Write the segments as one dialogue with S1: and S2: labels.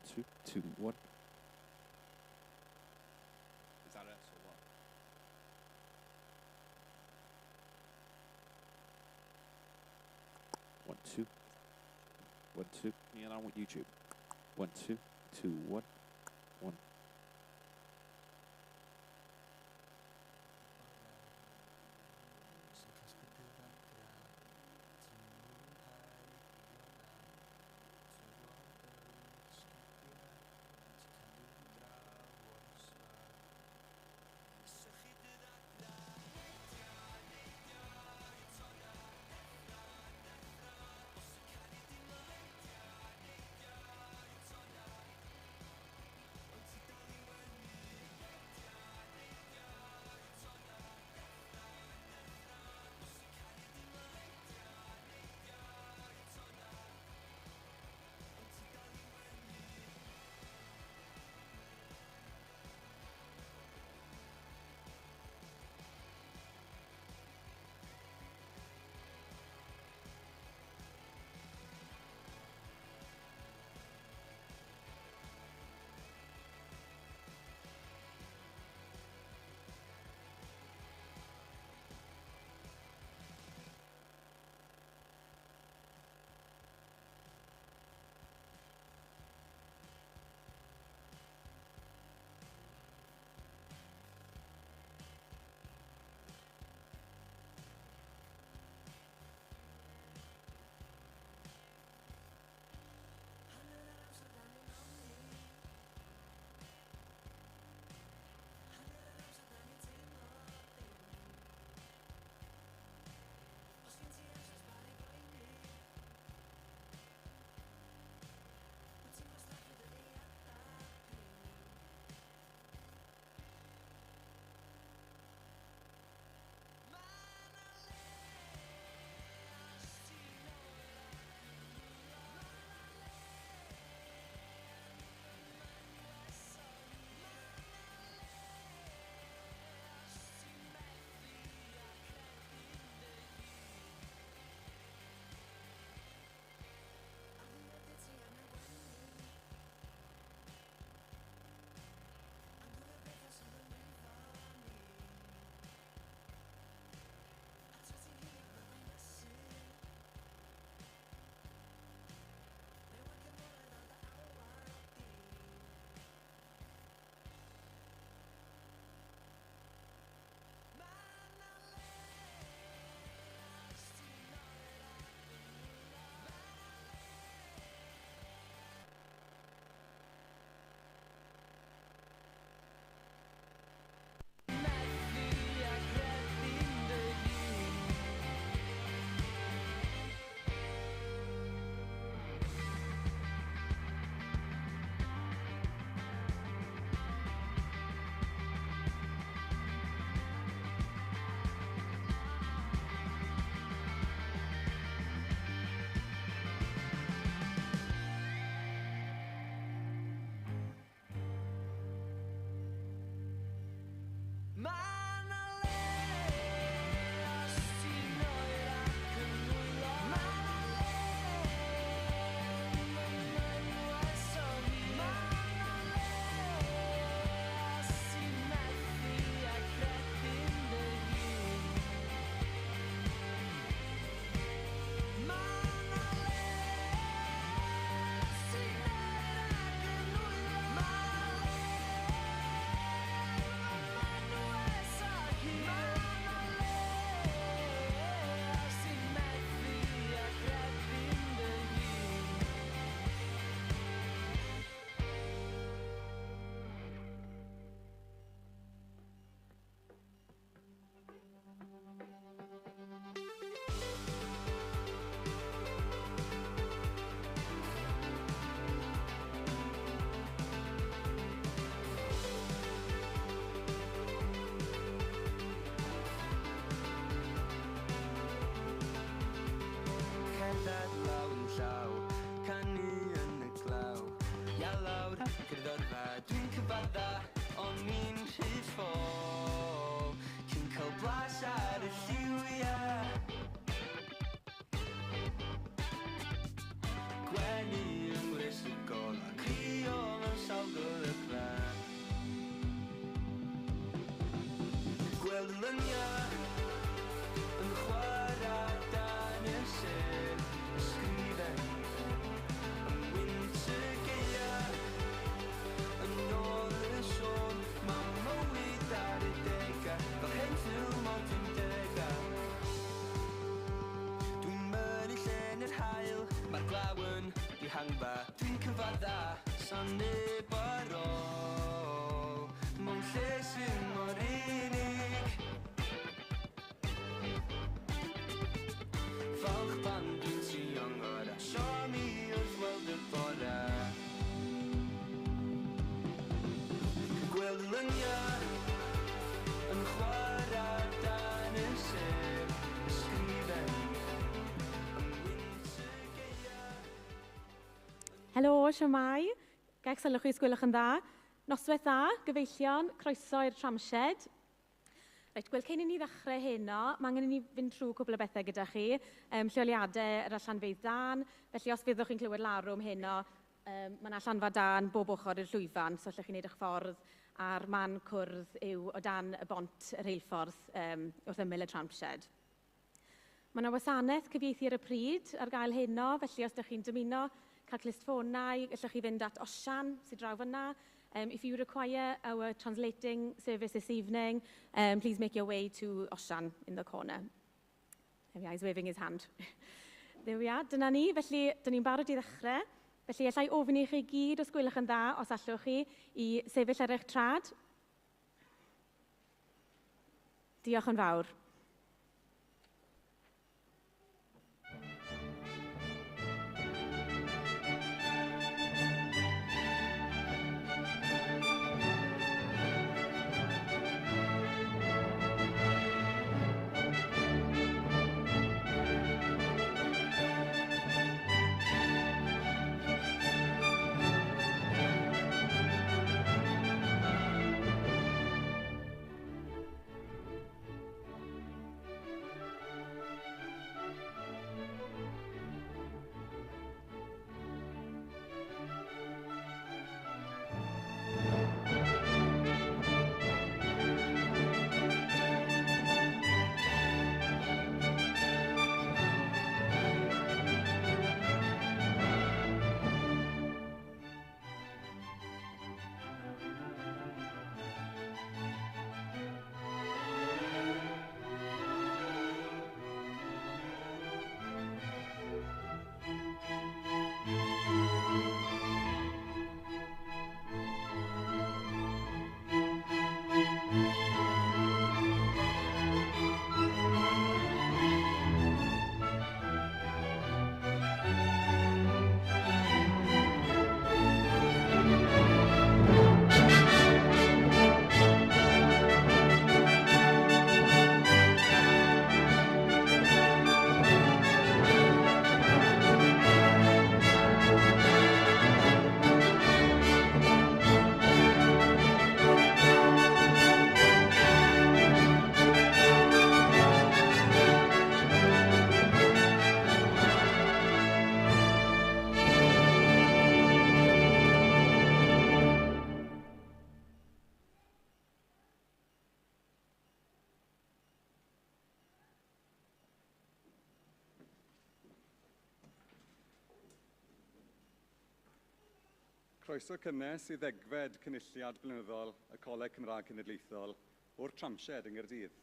S1: 1, 2, 2, 1.
S2: Is that us or what?
S1: 1, 2, 1, 2. Yeah, I want YouTube. 1, 2, 2, 1, 1.
S3: dihangfa. Dwi'n cyfadda, sa neb ar ôl mewn lle sy'n mor unig. Falch pan dwi'n trio'n ngora, siomi wrth weld y bora. Gweld y luniau yn chwarae dan y sêr, ysgrifen yn wynt y gaeaf.
S4: Helo, siwmai. Ga'i sylwch chi os gwelwch yn dda. Noswaith dda, gyfeillion, croeso i'r Tramshed. Reit, gwel, cyn i ni ddechrau heno, mae angen i ni fynd trwy cwpl o bethau gyda chi. Lleoliadau yr allanfeydd dân, felly os fyddwch chi'n clywed larwm heno, mae yna allanfa dân bob ochr i'r llwyfan, so allwch chi wneud eich ffordd, a'r man cwrdd yw o dan y bont y rheilffordd wrth ymyl y Tramshed. Mae yna wasanaeth cyfieithu ar y pryd ar gael heno, felly os ydych chi'n dymuno cael clustffonau, gallwch chi fynd at Osian sydd draw fyna. If you require our translating service this evening, please make your way to Osian in the corner. There we are, he's waving his hand. There we are, dyna ni. Felly, dyn ni'n barod i ddechrau. Felly, allai ofyn i chi gyd, os gwelwch yn dda, os allwch chi, i sefyll ar eich trad. Diolch yn fawr.
S5: Croeso cynnes i ddegfed cynulliad blynyddol y Coleg Cymraeg Cenedlaethol o'r Tramshed yng Nghaerdydd.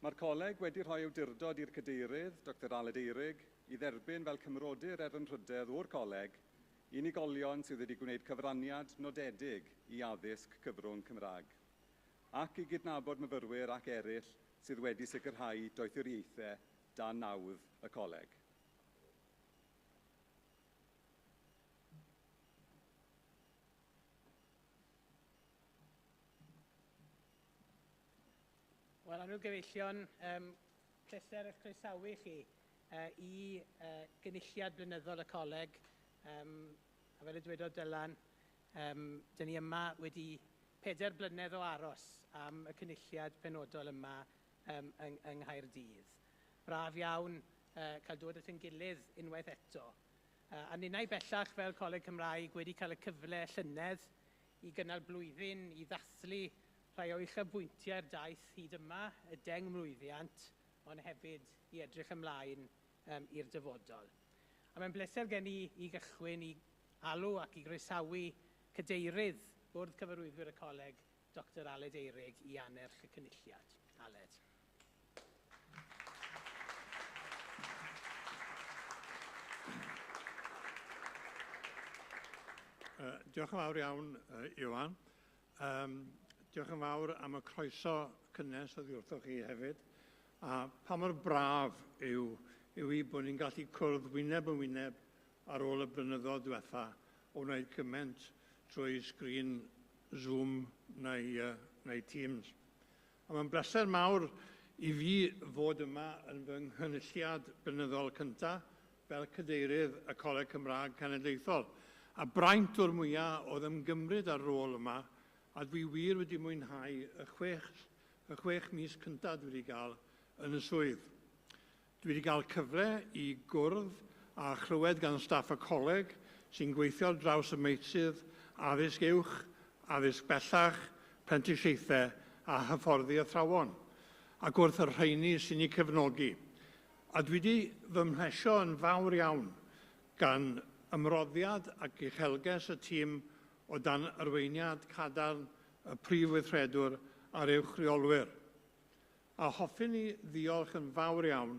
S5: Mae'r coleg wedi rhoi awdurdod i'r cadeirydd, Dr Aled Eirug, i dderbyn fel cymrodyr er anrhydedd o'r coleg unigolion sydd wedi gwneud cyfraniad nodedig i addysg cyfrwng Cymraeg, ac i gydnabod myfyrwyr ac eraill sydd wedi sicrhau doethuriaethau dan nawdd y coleg.
S6: Wel, annwyl gyfeillion, pleser eich croesawu chi i gynulliad blynyddol y coleg. A fel y dwedodd Dylan, dyn ni yma wedi 4 blynedd o aros am y cynulliad penodol yma yng Nghaerdydd. Braf iawn cael dod at ein gilydd unwaith eto. A ninnau bellach fel Coleg Cymraeg wedi cael y cyfle llynedd i gynnal blwyddyn i ddathlu rhai o uchafbwyntiau'r daith hyd yma, y 10 mlwyddiant, ond hefyd i edrych ymlaen i'r dyfodol. A mae'n bleser gen i i gychwyn i alw ac i groesawu cadeirydd Bwrdd Cyfarwyddwyr y Coleg, Dr Aled Eirug, i annerch y cynulliad. Aled.
S7: Diolch yn fawr iawn, Iwan. Diolch yn fawr am y croeso cynnes oddi wrthoch chi hefyd. A pa mor braf yw i bod ni'n gallu cwrdd wyneb yn wyneb ar ôl y blynyddoedd diwetha o wneud cymaint trwy sgrin Zoom neu Teams. A mae'n bleser mawr i fi fod yma yn fy nghynulliad blynyddol cyntaf fel cadeirydd y Coleg Cymraeg Cenedlaethol. A braint o'r mwyaf oedd ymgymryd â'r rôl yma, a dwi wir wedi mwynhau y 6 mis cyntaf dwi wedi gael yn y swydd. Dwi wedi cael cyfle i gwrdd a chlywed gan staff y coleg sy'n gweithio ar draws y meysydd addysg uwch, addysg bellach, prentisiaethau a hyfforddi athrawon, ac wrth y rheini sy'n eu cefnogi. A dwi wedi fy mhlesio yn fawr iawn gan ymroddiad ac uchelgais y tîm o dan arweiniad cadarn y prif weithredwr a'r uwch reolwyr. A hoffwn i ddiolch yn fawr iawn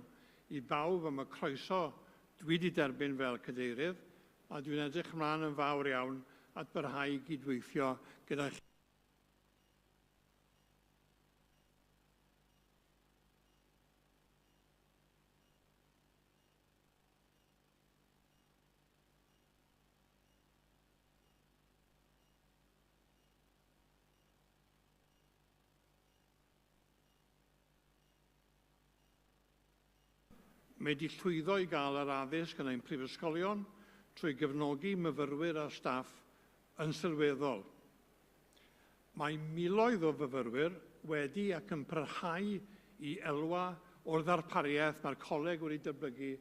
S7: i bawb am y croeso dwi wedi derbyn fel cadeirydd, a dwi'n edrych ymlaen yn fawr iawn at barhau i gydweithio gyda chi. Mae wedi llwyddo i gael yr addysg yn ein prifysgolion trwy gefnogi myfyrwyr a staff yn sylweddol. Mae miloedd o fyfyrwyr wedi ac yn parhau i elwa o'r ddarpariaeth mae'r coleg wedi datblygu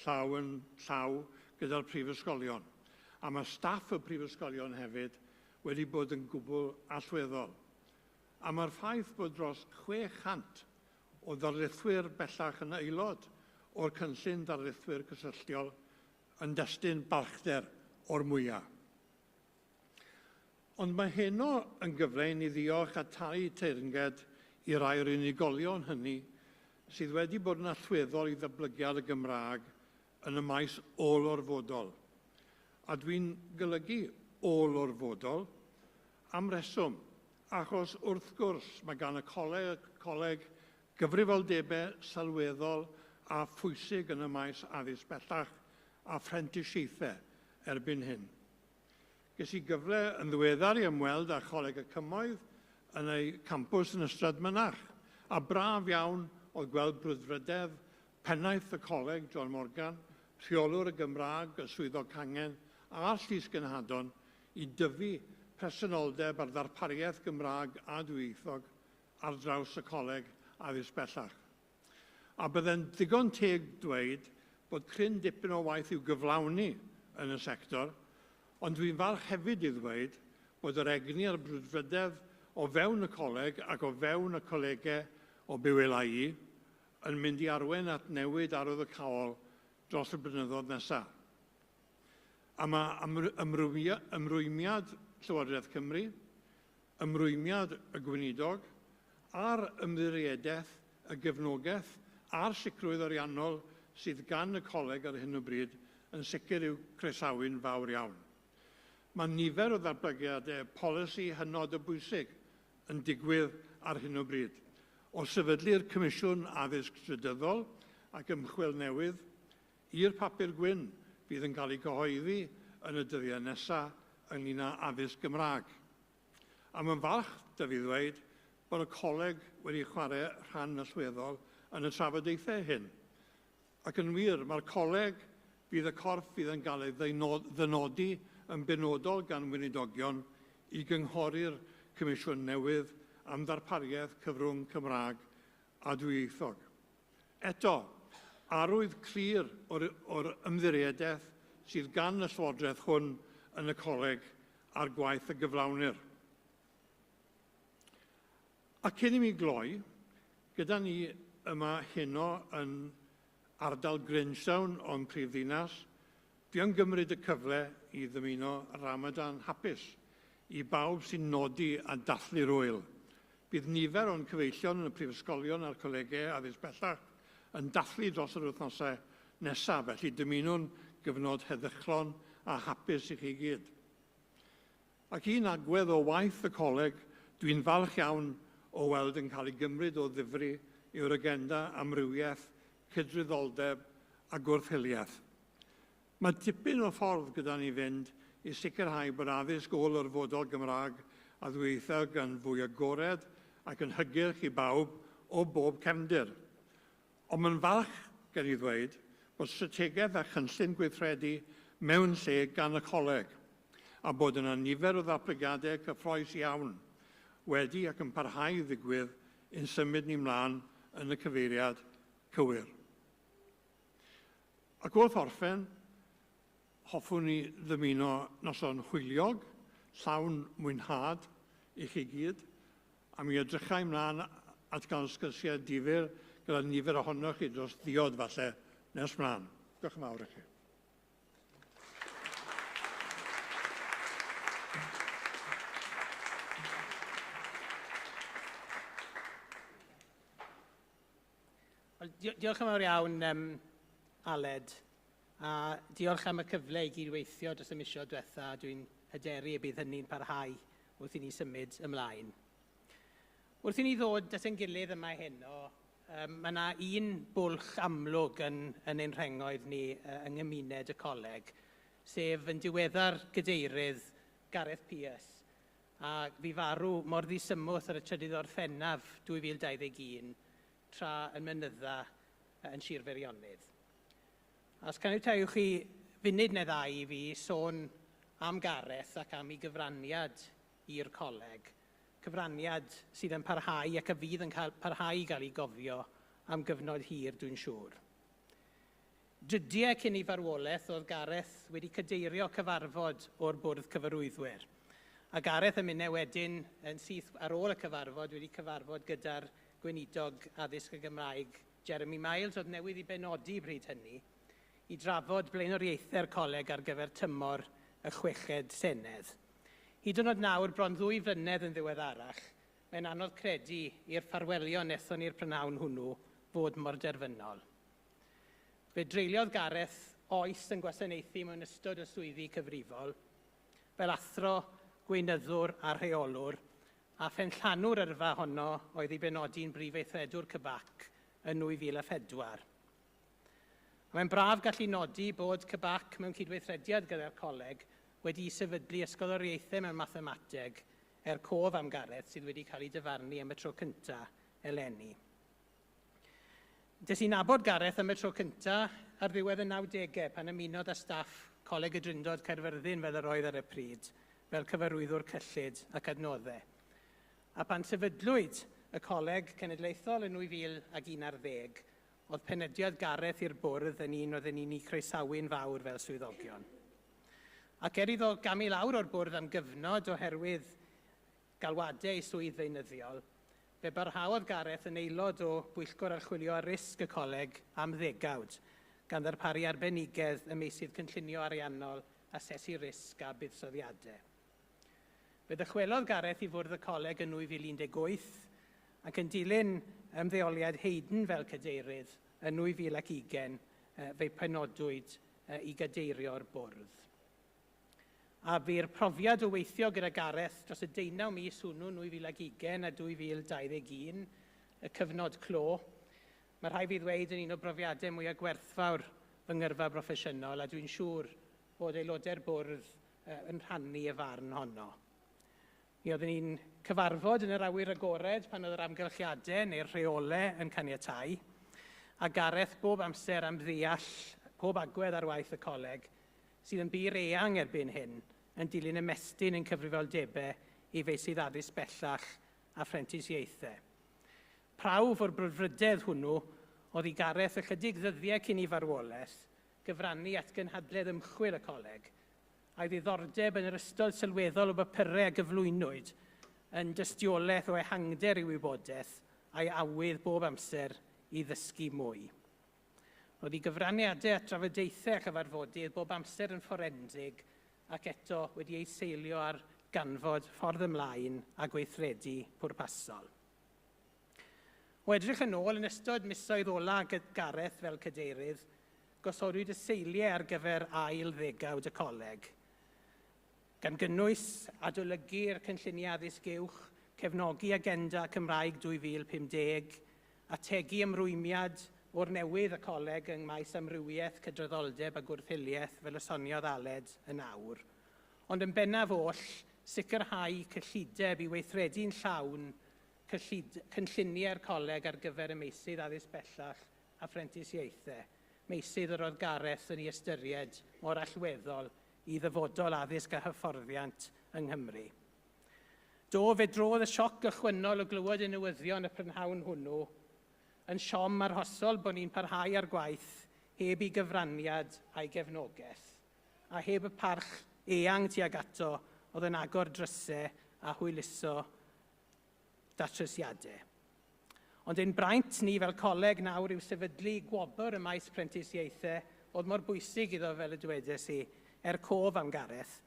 S7: llaw yn llaw gyda'r prifysgolion. A mae staff y prifysgolion hefyd wedi bod yn gwbl allweddol. A mae'r ffaith bod dros 600 o ddarlithwyr bellach yn aelod o'r cynllun darlithwyr cysylltiol yn destun balchder o'r mwyaf. Ond mae heno yn gyfle i ni ddiolch a talu teyrnged i rai o'r unigolion hynny sydd wedi bod yn allweddol i ddatblygiad y Gymraeg yn y maes ôl-orfodol. A dwi'n golygu ôl-orfodol am reswm, achos wrth gwrs mae gan y coleg gyfrifoldebau sylweddol a phwysig yn y maes addysg bellach a phrentisiaethau erbyn hyn. Ges i gyfle yn ddiweddar i ymweld â Choleg y Cymoedd yn ei campws yn Ystrad Mynach, a braf iawn oedd gweld brwdfrydedd pennaeth y coleg, John Morgan, rheolwr y Gymraeg, y swyddog cangen a'r llys genhadon i dyfu presenoldeb ar ddarpariaeth Gymraeg a dwyieithog ar draws y coleg addysg bellach. A bydde'n ddigon teg dweud bod cryn dipyn o waith i'w gyflawni yn y sector, ond dwi'n falch hefyd i ddweud bod yr egni a'r brwdfrydedd o fewn y coleg ac o fewn y colegau o BWLAE yn mynd i arwain at newid arwyddocaol dros y blynyddoedd nesaf. A mae ymrwymiad Llywodraeth Cymru, ymrwymiad y Gweinidog a'r ymddiriedaeth, y gefnogaeth a'r sicrwydd ariannol sydd gan y coleg ar hyn o bryd yn sicr i'w croesawu'n fawr iawn. Mae nifer o ddatblygiadau polisi hynod o bwysig yn digwydd ar hyn o bryd. O sefydlu'r Comisiwn Addysg Drydyddol ac Ymchwil Newydd i'r papur gwyn fydd yn cael ei gyhoeddi yn y dyddiau nesaf ynglyn â addysg Gymraeg. A mae'n falch, da fi ddweud, bod y coleg wedi chwarae rhan allweddol yn y trafodaethau hyn. Ac yn wir, mae'r coleg fydd y corff fydd yn cael ei ddynodi yn benodol gan weinidogion i gynghori'r Comisiwn Newydd am ddarpariaeth cyfrwng Cymraeg a dwyieithog. Eto, arwydd clir o'r ymddiriedaeth sydd gan y Llywodraeth hwn yn y coleg a'r gwaith y gyflawnir. A cyn i mi gloi, gyda ni yma heno yn ardal Grangetown o'n prifddinas, dwi am gymryd y cyfle i ddymuno Ramadan hapus i bawb sy'n nodi a dathlu'r ŵyl. Bydd nifer o'n cyfeillion yn y prifysgolion a'r colegau addysg bellach yn dathlu dros yr wythnosau nesaf, felly dymunwn gyfnod heddychlon a hapus i chi gyd. Ac un agwedd o waith y coleg dwi'n falch iawn o weld yn cael ei gymryd o ddifri yw'r agenda amrywiaeth, cydraddoldeb a gwrth-hiliaeth. Mae tipyn o ffordd gyda ni fynd i sicrhau bod addysg ôl-orfodol Gymraeg a ddwyieithog yn fwy agored ac yn hygyrch i bawb o bob cefndir. Ond mae'n falch gen i ddweud bod strategaeth a chynllun gweithredu mewn lle gan y coleg a bod yna nifer o ddatblygiadau cyffrous iawn wedi ac yn parhau i ddigwydd yn symud ni mlaen yn y cyfeiriad cywir. Ac wrth orffen, hoffwn i ddymuno noson hwyliog, llawn mwynhad i chi gyd, a mi edrychai mlaen at gael sgyrsiau difyr gyda nifer ohonoch chi dros ddiod falle nes mlaen. Diolch yn fawr i chi.
S6: Wel, diolch yn fawr iawn, Aled, a diolch am y cyfle i gydweithio dros y misoedd diwetha. Dwi'n hyderu y bydd hynny'n parhau wrth i ni symud ymlaen. Wrth i ni ddod at ein gilydd yma heno, mae yna un bwlch amlwg yn ein rhengoedd ni yng nghymuned y coleg, sef yn diweddar gadeirydd Gareth Peirce, a fi farw mor ddisymwth ar y 3 Orffennaf 2021, tra yn mynydda yn Sir Feirionnydd. A os caniatewch chi funud neu ddau i fi sôn am Gareth ac am ei gyfraniad i'r coleg, cyfraniad sydd yn parhau ac a fydd yn parhau i gael ei gofio am gyfnod hir, dwi'n siŵr. Drydiau cyn ei farwolaeth oedd Gareth wedi cadeirio cyfarfod o'r Bwrdd Cyfarwyddwyr. A Gareth a minnau wedyn yn syth ar ôl y cyfarfod wedi cyfarfod gyda'r Gweinidog Addysg y Gymraeg Jeremy Miles, oedd newydd i benodi bryd hynny, i drafod blaenoriaethau'r coleg ar gyfer tymor y chweched Senedd. Hyd yn oed nawr, bron 2 flynedd yn ddiweddarach, mae'n anodd credu i'r ffarwelio wnaethon ni'r prynhawn hwnnw fod mor derfynol. Fe dreuliodd Gareth oes yn gwasanaethu mewn ystod o swyddi cyfrifol, fel athro, gweinyddwr a rheolwr, a phenllanw'r yrfa honno oedd ei benodi'n brif weithredwr CBAC yn 2004. Mae'n braf gallu nodi bod CBAC mewn cydweithrediad gyda'r coleg wedi sefydlu ysgoloriaethau mewn mathemateg er cof am Gareth sydd wedi cael ei dyfarnu am y tro cyntaf eleni. Des i nabod Gareth am y tro cyntaf ar ddiwedd y 90au pan ymunodd â staff Coleg y Drindod Caerfyrddin fel yr oedd ar y pryd, fel cyfarwyddwr cyllid ac adnoddau. A pan sefydlwyd y Coleg Cenedlaethol yn 2011, oedd penodiad Gareth i'r bwrdd yn un oedden ni'n ei croesawu'n fawr fel swyddogion. Ac er iddo gamu lawr o'r bwrdd am gyfnod oherwydd galwadau ei swydd feunyddiol, fe barhaodd Gareth yn aelod o Bwyllgor Archwilio a Risg y Coleg am ddegawd, gan ddarparu arbenigedd ym meysydd cynllunio ariannol, asesu risg a buddsoddiadau. Fe ddychwelodd Gareth i fwrdd y coleg yn 2018 ac yn dilyn ymddeoliad Hayden fel cadeirydd yn 2020, fe'i penodwyd i gadeirio'r bwrdd. A fu'r profiad o weithio gyda Gareth dros y 19 mis hwnnw 2020 a 2021, y cyfnod clo, mae rhaid fi ddweud yn un o brofiadau mwyaf gwerthfawr fy ngyrfa broffesiynol, a dwi'n siŵr bod aelodau'r bwrdd yn rhannu y farn honno. Mi oeddwn ni'n cyfarfod yn yr awyr agored pan oedd yr amgylchiadau neu'r rheolau yn caniatáu, a Gareth bob amser am ddeall pob agwedd ar waith y coleg, sydd yn bur eang erbyn hyn, yn dilyn ymestyn yn cyfrifoldebau i feysydd addysg bellach a phrentisiaethau. Prawf o'r brwdfrydedd hwnnw oedd i Gareth ychydig ddyddiau cyn ei farwolaeth gyfrannu at gynhadledd ymchwil y coleg, a'i ddiddordeb yn yr ystod sylweddol o bapurau a gyflwynwyd yn dystiolaeth o ehangder ei wybodaeth a'i awydd bob amser i ddysgu mwy. Roedd ei gyfraniadau at drafodaethau a chyfarfodydd bob amser yn fforensig ac eto wedi ei seilio ar ganfod ffordd ymlaen a gweithredu pwrpasol. O edrych yn ôl yn ystod misoedd ola Gareth fel cadeirydd, gosodwyd y seiliau ar gyfer ail ddegawd y coleg. Gan gynnwys adolygu'r cynlluniau addysg uwch, cefnogi agenda Cymraeg 2050, ategu ymrwymiad o'r newydd y coleg yng maes amrywiaeth, cydraddoldeb a gwrth-hiliaeth fel y soniodd Aled yn awr. Ond yn bennaf oll, sicrhau cyllideb i weithredu'n llawn cynlluniau'r coleg ar gyfer y meysydd addysg bellach a phrentisiaethau, meysydd yr oedd Gareth yn ei ystyried mor allweddol i ddyfodol addysg a hyfforddiant yng Nghymru. Do, fe drodd y sioc gychwynnol o glywed y newyddion y prynhawn hwnnw yn siom arhosol bod ni'n parhau ar gwaith heb ei gyfraniad a'i gefnogaeth, a heb y parch eang tuag ato oedd yn agor drysau a hwyluso datrysiadau. Ond ein braint ni fel coleg nawr yw sefydlu gwobr y maes prentisiaethau oedd mor bwysig iddo fel y dwedes i, cof am Gareth,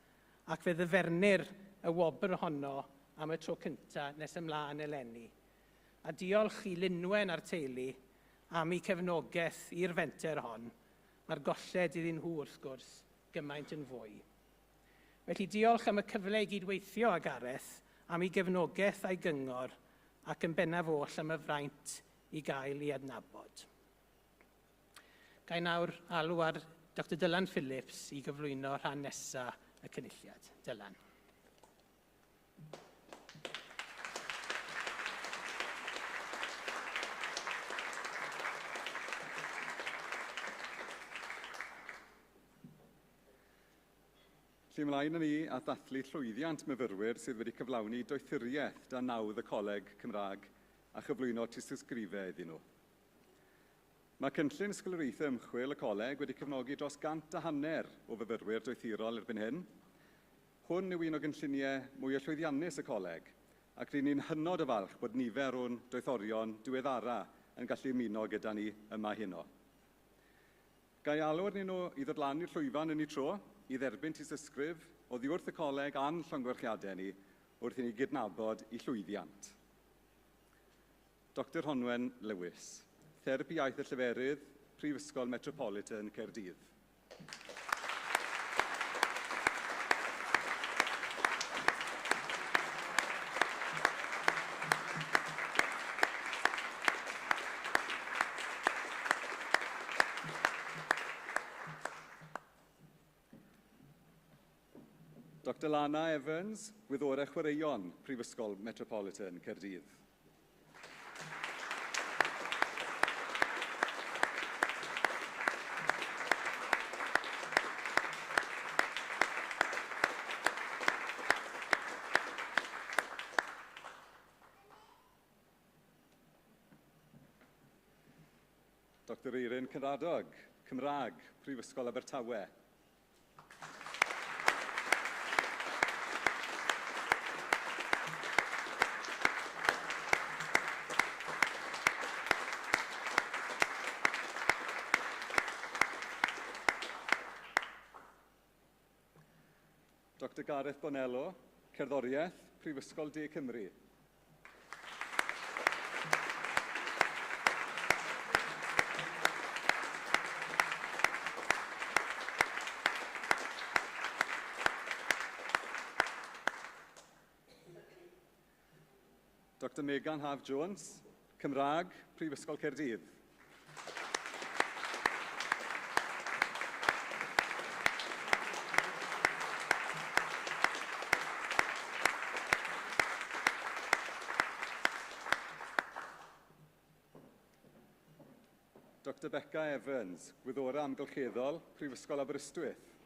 S6: ac fe ddyfernir y wobr honno am y tro cyntaf nes ymlaen eleni. A diolch i Linwen a'r teulu am eu cefnogaeth i'r fenter hon, mae'r golled iddyn nhw wrth gwrs gymaint yn fwy. Felly diolch am y cyfle i gydweithio â Gareth, am ei gefnogaeth a'i gyngor, ac yn bennaf oll am y fraint i gael ei adnabod. Ga i nawr alw ar Dr Dylan Phillips i gyflwyno rhan nesaf y cynulliad. Dylan.
S5: Felly ymlaen â ni at ddathlu llwyddiant myfyrwyr sydd wedi cyflawni doethuriaeth dan nawdd y Coleg Cymraeg a chyflwyno tystysgrifau iddyn nhw. Mae cynllun ysgoloriaethau ymchwil y coleg wedi cefnogi dros 150 o fyfyrwyr doethurol erbyn hyn. Hwn yw un o gynlluniau mwy o llwyddiannus y coleg, ac ry'n ni'n hynod o falch bod nifer o'n doethorion diweddara yn gallu ymuno gyda ni yma heno. Ga i alw arnyn nhw i ddod lan i'r llwyfan yn eu tro, i dderbyn tystysgrif oddi wrth y coleg a'n llongyfarchiadau ni wrth i ni gydnabod eu llwyddiant. Dr Rhonwen Lewis, Therapi Iaith y Lleferydd, Prifysgol Metropolitan Caerdydd. Dr Lana Evans, Gwyddorau Chwaraeon, Prifysgol Metropolitan Caerdydd. Dr Eirin Caradog, Cymraeg, Prifysgol Abertawe. Dr Gareth Bonello, Cerddoriaeth, Prifysgol De Cymru. Dr Megan Haf Jones, Cymraeg, Prifysgol Caerdydd. Dr Becca Evans, Gwyddorau Amgylcheddol, Prifysgol Aberystwyth.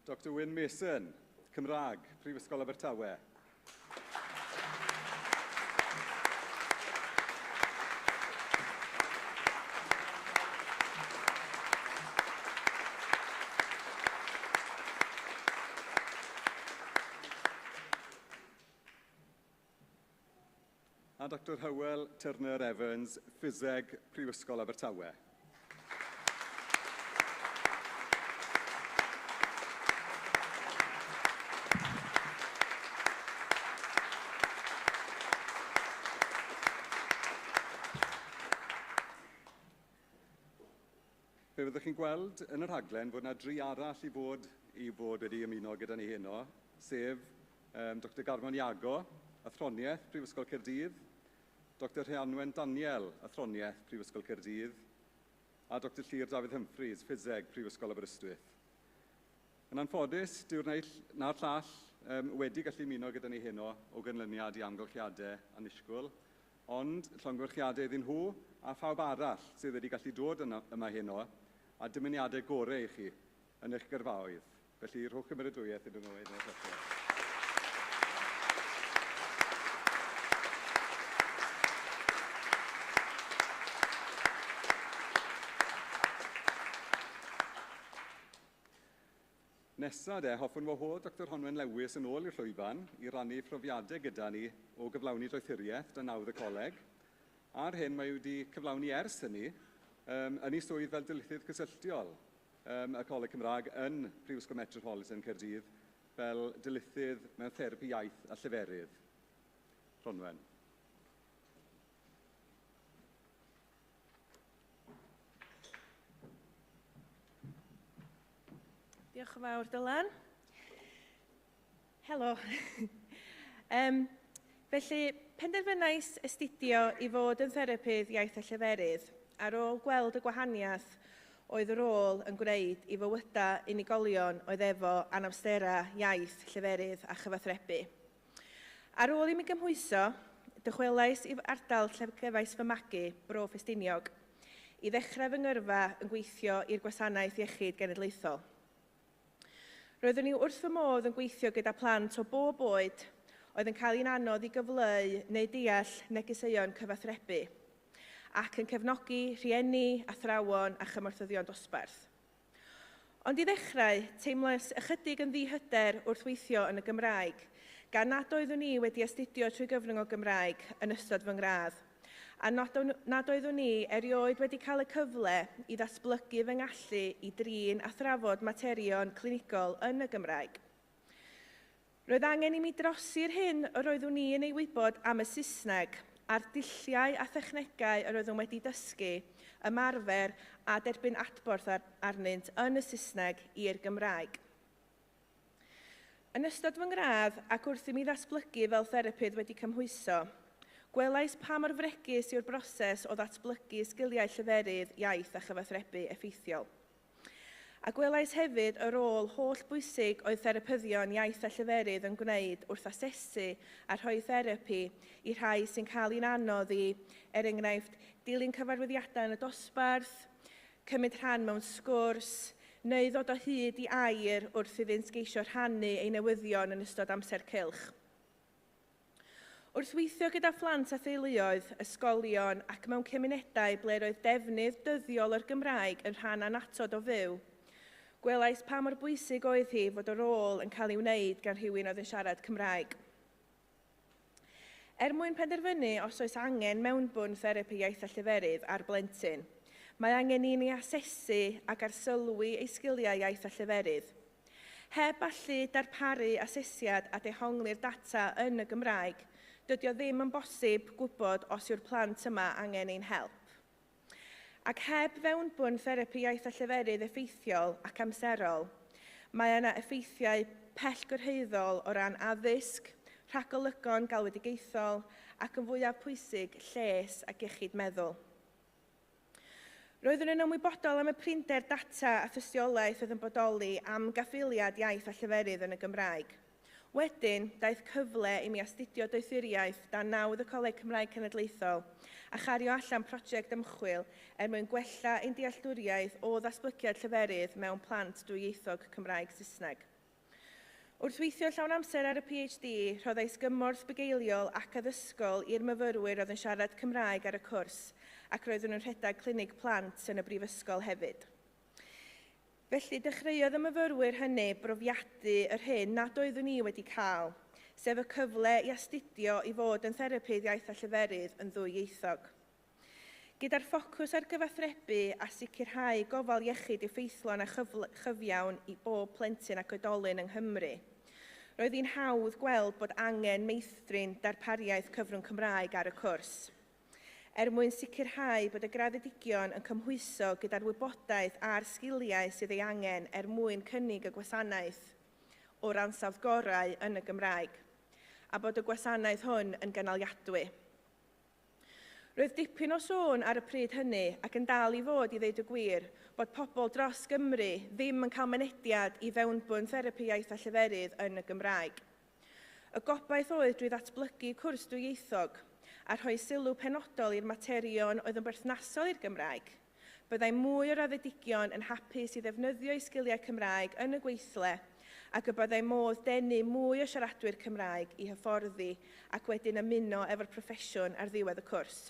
S5: Dr Wyn Mason, Cymraeg, Prifysgol Abertawe. A Dr Hywel Turner Evans, Ffiseg, Prifysgol Abertawe. Byddwch chi'n gweld yn y rhaglen fod yna dri arall i fod wedi ymuno gyda ni heno, sef Dr Garmon Iago, Athroniaeth Prifysgol Caerdydd, Dr Rhianwen Daniel, Athroniaeth Prifysgol Caerdydd, a Dr Llyr Dafydd Humphreys, Ffiseg Prifysgol Aberystwyth. Yn anffodus, dyw'r naill na'r llall wedi gallu ymuno gyda ni heno o ganlyniad i amgylchiadau annisgwyl, ond llongyfarchiadau iddyn nhw a phawb arall sydd wedi gallu dod yma heno a dymuniadau gorau i chi yn eich gyrfaoedd. Felly, rhowch gymeradwyaeth iddyn nhw. Nesa de, hoffwn wahodd Dr Rhonwen Lewis yn ôl i'r llwyfan i rannu profiadau gyda ni o gyflawni doethuriaeth dan nawdd y coleg. A'r hyn mae wedi cyflawni ers hynny yn ei swydd fel darlithydd cysylltiol y Coleg Cymraeg yn Prifysgol Metropolitan Caerdydd fel darlithydd mewn therapi iaith a lleferydd. Rhonwen.
S8: Diolch yn fawr, Dylan. Helo. Felly, penderfynais astudio i fod yn therapydd iaith a lleferydd ar ôl gweld y gwahaniaeth oedd y rôl yn gwneud i fywydau unigolion oedd efo anawsterau iaith, lleferydd a chyfathrebu. Ar ôl i mi gymhwyso, dychwelais i ardal lle cefais fy magu, Bro Ffestiniog, i ddechrau fy ngyrfa yn gweithio i'r Gwasanaeth Iechyd Genedlaethol. Roeddwn i wrth fy modd yn gweithio gyda plant o bob oed oedd yn cael ein anodd i gyfleu neu deall negeseuon cyfathrebu ac yn cefnogi rhieni, athrawon a chymorthyddion dosbarth. Ond i ddechrau, teimlais ychydig yn ddihyder wrth weithio yn y Gymraeg, gan nad oeddwn i wedi astudio trwy gyfrwng o Gymraeg yn ystod fy ngradd, a nad oeddwn i erioed wedi cael y cyfle i ddatblygu fy ngallu i drin a thrafod materion clinigol yn y Gymraeg. Roedd angen i mi drosi'r hyn yr oeddwn i yn ei wybod am y Saesneg a'r dulliau a thechnegau yr oeddwn wedi dysgu, ymarfer a derbyn adborth arnynt yn y Saesneg i'r Gymraeg. Yn ystod fy ngradd ac wrth i mi ddatblygu fel therapydd wedi cymhwyso, gwelais pa mor fregus yw'r broses o ddatblygu sgiliau lleferydd, iaith a chyfathrebu effeithiol. A gwelais hefyd y rôl holl bwysig oedd therapyddion iaith a lleferydd yn gwneud wrth asesu a rhoi therapi i rhai sy'n cael un anodd i, er enghraifft, dilyn cyfarwyddiadau yn y dosbarth, cymryd rhan mewn sgwrs, neu ddod o hyd i air wrth iddynt geisio rhannu eu newyddion yn ystod amser cylch. Wrth weithio gyda phlant a theuluoedd, ysgolion ac mewn cymunedau ble roedd defnydd dyddiol o'r Gymraeg yn rhan annatod o fyw, gwelais pa mor bwysig oedd hi fod y rôl yn cael ei wneud gan rhywun oedd yn siarad Cymraeg. Er mwyn penderfynu os oes angen mewnbwn therapi iaith a lleferydd ar blentyn, mae angen i ni asesu ac arsylwi ei sgiliau iaith a lleferydd. Heb allu darparu asesiad a dehongli'r data yn y Gymraeg, dydy o ddim yn bosib gwybod os yw'r plant yma angen ein help. Ac heb fewnbwn therapi iaith a lleferydd effeithiol ac amserol, mae yna effeithiau pellgyrhaeddol o ran addysg, rhagolygon galwedigaethol ac yn fwyaf pwysig lles ac iechyd meddwl. Roeddwn yn ymwybodol am y prinder data a thystiolaeth oedd yn bodoli am gaffaeliad iaith a lleferydd yn y Gymraeg. Wedyn, daeth cyfle i mi astudio doethuriaeth dan nawdd y Coleg Cymraeg Cenedlaethol a chario allan prosiect ymchwil er mwyn gwella ein dealltwriaeth o ddatblygiad lleferydd mewn plant dwyieithog Cymraeg Saesneg. Wrth weithio llawn amser ar y PhD, rhoddais gymorth bugeiliol ac addysgol i'r myfyrwyr oedd yn siarad Cymraeg ar y cwrs ac roeddwn yn rhedeg clinig plant yn y brifysgol hefyd. Felly, dechreuodd y myfyrwyr hynny brofiadu yr hyn nad oeddwn i wedi cael, sef y cyfle i astudio i fod yn therapydd iaith a lleferydd yn ddwyieithog. Gyda'r ffocws ar gyfathrebu a sicrhau gofal iechyd effeithlon a chyfiawn i bob plentyn ac oedolyn yng Nghymru, roedd hi'n hawdd gweld bod angen meithrin darpariaeth cyfrwng Cymraeg ar y cwrs. er mwyn sicrhau bod y graddedigion yn cymhwyso gyda'r wybodaeth a'r sgiliau sydd ei angen er mwyn cynnig y gwasanaeth o'r ansawdd gorau yn y Gymraeg, a bod y gwasanaeth hwn yn gynaliadwy. Roedd dipyn o sôn ar y pryd hynny ac yn dal i fod i ddeud y gwir bod pobl dros Gymru ddim yn cael mynediad i fewnbwn therapi iaith a lleferydd yn y Gymraeg. Y gobaith oedd drwy ddatblygu cwrs dwyieithog a rhoi sylw penodol i'r materion oedd yn berthnasol i'r Gymraeg. Byddai mwy o raddedigion yn hapus i ddefnyddio eu sgiliau Cymraeg yn y gweithle ac y byddai modd denu mwy o siaradwyr Cymraeg i hyfforddi ac wedyn ymuno efo'r proffesiwn ar ddiwedd y cwrs.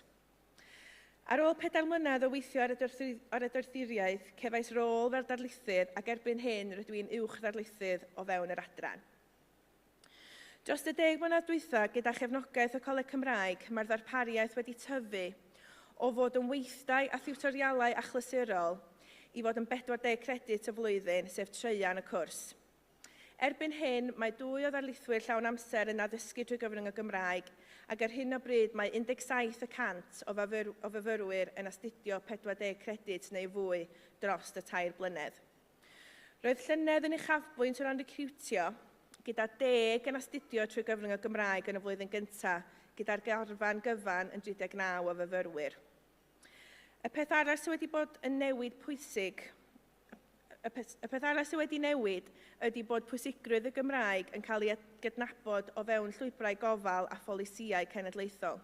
S8: Ar ôl 4 mlynedd o weithio ar y doethuriaeth, cefais rôl fel darlithydd ac erbyn hyn rydw i'n uwch ddarlithydd o fewn yr adran. Dros y 10 mlynedd dwytha, gyda chefnogaeth y Coleg Cymraeg, mae'r ddarpariaeth wedi tyfu o fod yn weithdai a thiwtorialau achlysurol i fod yn 40 credit y flwyddyn, sef traean y cwrs. Erbyn hyn, mae 2 o ddarlithwyr llawn amser yn addysgu drwy gyfrwng y Gymraeg, ac ar hyn o bryd mae 17% o fyfyrwyr yn astudio 40 credit neu fwy dros y 3 blynedd. Roedd llynedd yn uchafbwynt o ran recriwtio, gyda 10 yn astudio trwy gyfrwng y Gymraeg yn y flwyddyn gyntaf, gyda'r garfan gyfan yn 39 o fyfyrwyr. Y peth arall sydd wedi bod yn newid pwysig, y peth arall sydd wedi newid ydy bod pwysigrwydd y Gymraeg yn cael ei gydnabod o fewn llwybrau gofal a pholisïau cenedlaethol.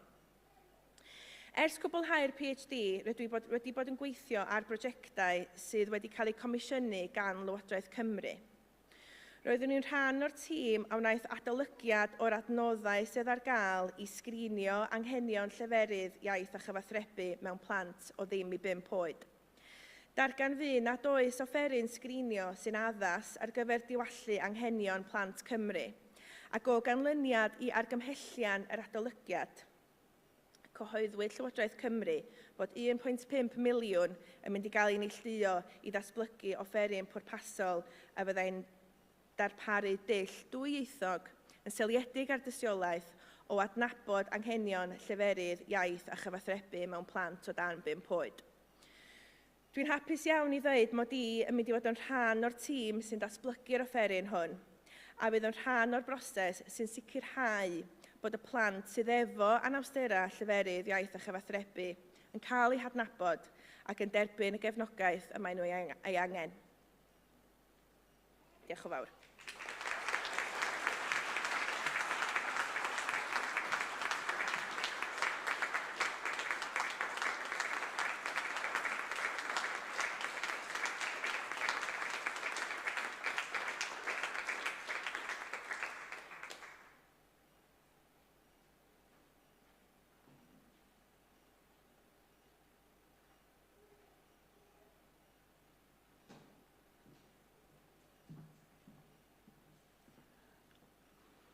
S8: Ers cwblhau'r PhD, rydw i wedi bod yn gweithio ar brosiectau sydd wedi cael eu comisiynu gan Lywodraeth Cymru. Roeddwn i'n rhan o'r tîm a wnaeth adolygiad o'r adnoddau sydd ar gael i sgrinio anghenion lleferydd, iaith a chyfathrebu mewn plant o ddim i 5 oed. Darganfu nad oes offeryn sgrinio sy'n addas ar gyfer diwallu anghenion plant Cymru, ac o ganlyniad i argymhellion yr adolygiad, cyhoeddwyd Llywodraeth Cymru bod 1.5 miliwn yn mynd i gael ei neilltuo i ddatblygu offeryn pwrpasol a fyddai'n darparu dull dwyieithog yn seiliedig ar dystiolaeth o adnabod anghenion lleferydd, iaith a chyfathrebu mewn plant o dan 5 oed. Dwi'n hapus iawn i ddweud mod i yn mynd i fod yn rhan o'r tîm sy'n datblygu'r offeryn hwn, a fydd yn rhan o'r broses sy'n sicrhau bod y plant sydd efo anawsterau lleferydd, iaith a chyfathrebu yn cael eu hadnabod ac yn derbyn y gefnogaeth y maen nhw ei angen. Diolch yn fawr.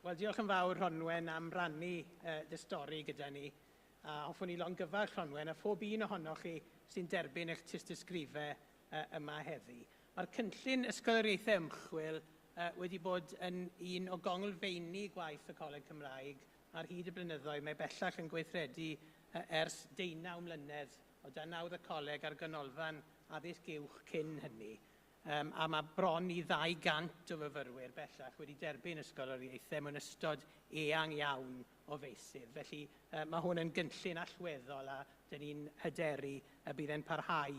S6: Wel, diolch yn fawr, Rhonwen, am rannu dy stori gyda ni. A hoffwn i longyfarch Rhonwen a phob un ohonoch chi sy'n derbyn eich tystysgrifau yma heddi. Mae'r cynllun ysgoloriaethau ymchwil wedi bod yn un o gonglfeini gwaith y Coleg Cymraeg ar hyd y blynyddoedd. Mae bellach yn gweithredu ers 19 mlynedd o dan nawdd y coleg a'r ganolfan addysg uwch cyn hynny. A mae bron i 200 o fyfyrwyr bellach wedi derbyn ysgoloriaethau mewn ystod eang iawn o feysydd. Felly mae hwn yn gynllun allweddol a dyn ni'n hyderu y bydd e'n parhau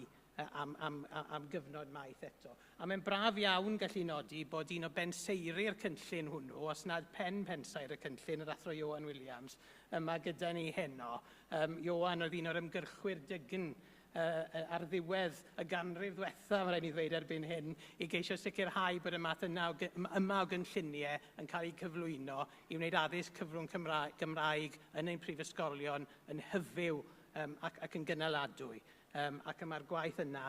S6: am gyfnod maith eto. A mae'n braf iawn gallu nodi bod un o benseiri'r cynllun hwnnw, os nad pen pensaer y cynllun, yr athro Ioan Williams, yma gyda ni heno. Ioan oedd un o'r ymgyrchwyr dygn ar ddiwedd y ganrif ddiwetha, mae rhaid ni ddweud erbyn hyn, i geisio sicrhau bod y math yma o gynlluniau yn cael eu cyflwyno i wneud addysg cyfrwng Gymraeg yn ein prifysgolion yn hyfyw ac yn gynaladwy. Ac mae'r gwaith yna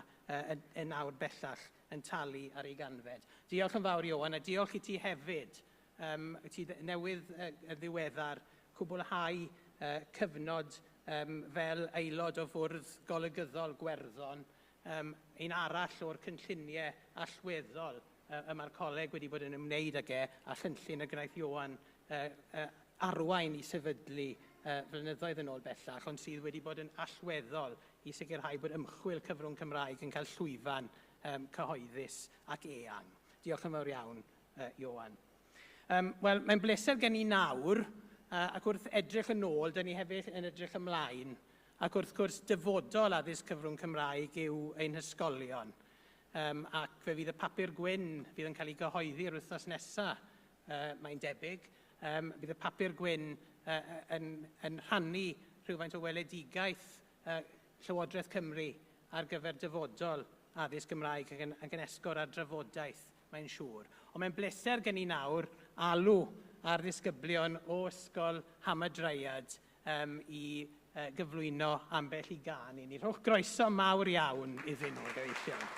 S6: yn awr bellach yn talu ar ei ganfed. Diolch yn fawr, Ioan, a diolch i ti hefyd. Ti newydd ddiweddar cwblhau cyfnod fel aelod o fwrdd golygyddol Gwerddon, un arall o'r cynlluniau allweddol y mae'r coleg wedi bod yn ymwneud ag e, a chynllun y gwnaeth Ioan arwain i sefydlu flynyddoedd yn ôl bellach, ond sydd wedi bod yn allweddol i sicrhau bod ymchwil cyfrwng Cymraeg yn cael llwyfan cyhoeddus ac eang. Diolch yn fawr iawn, Ioan. Wel, mae'n bleser gen i nawr, ac wrth edrych yn ôl, dyn ni hefyd yn edrych ymlaen, ac wrth gwrs dyfodol addysg cyfrwng Cymraeg yw ein hysgolion. Ac fe fydd y papur gwyn fydd yn cael ei gyhoeddi'r wythnos nesaf, mae'n debyg. Bydd y papur gwyn yn rhannu rhywfaint o weledigaeth Llywodraeth Cymru ar gyfer dyfodol addysg Gymraeg ac yn esgor ar drafodaeth, mae'n siŵr. Ond mae'n bleser gen i nawr alw ar ddisgyblion o ysgol Hamadryad i gyflwyno ambell i gân i ni. Rhowch groeso mawr iawn iddyn nhw, gyfeillion.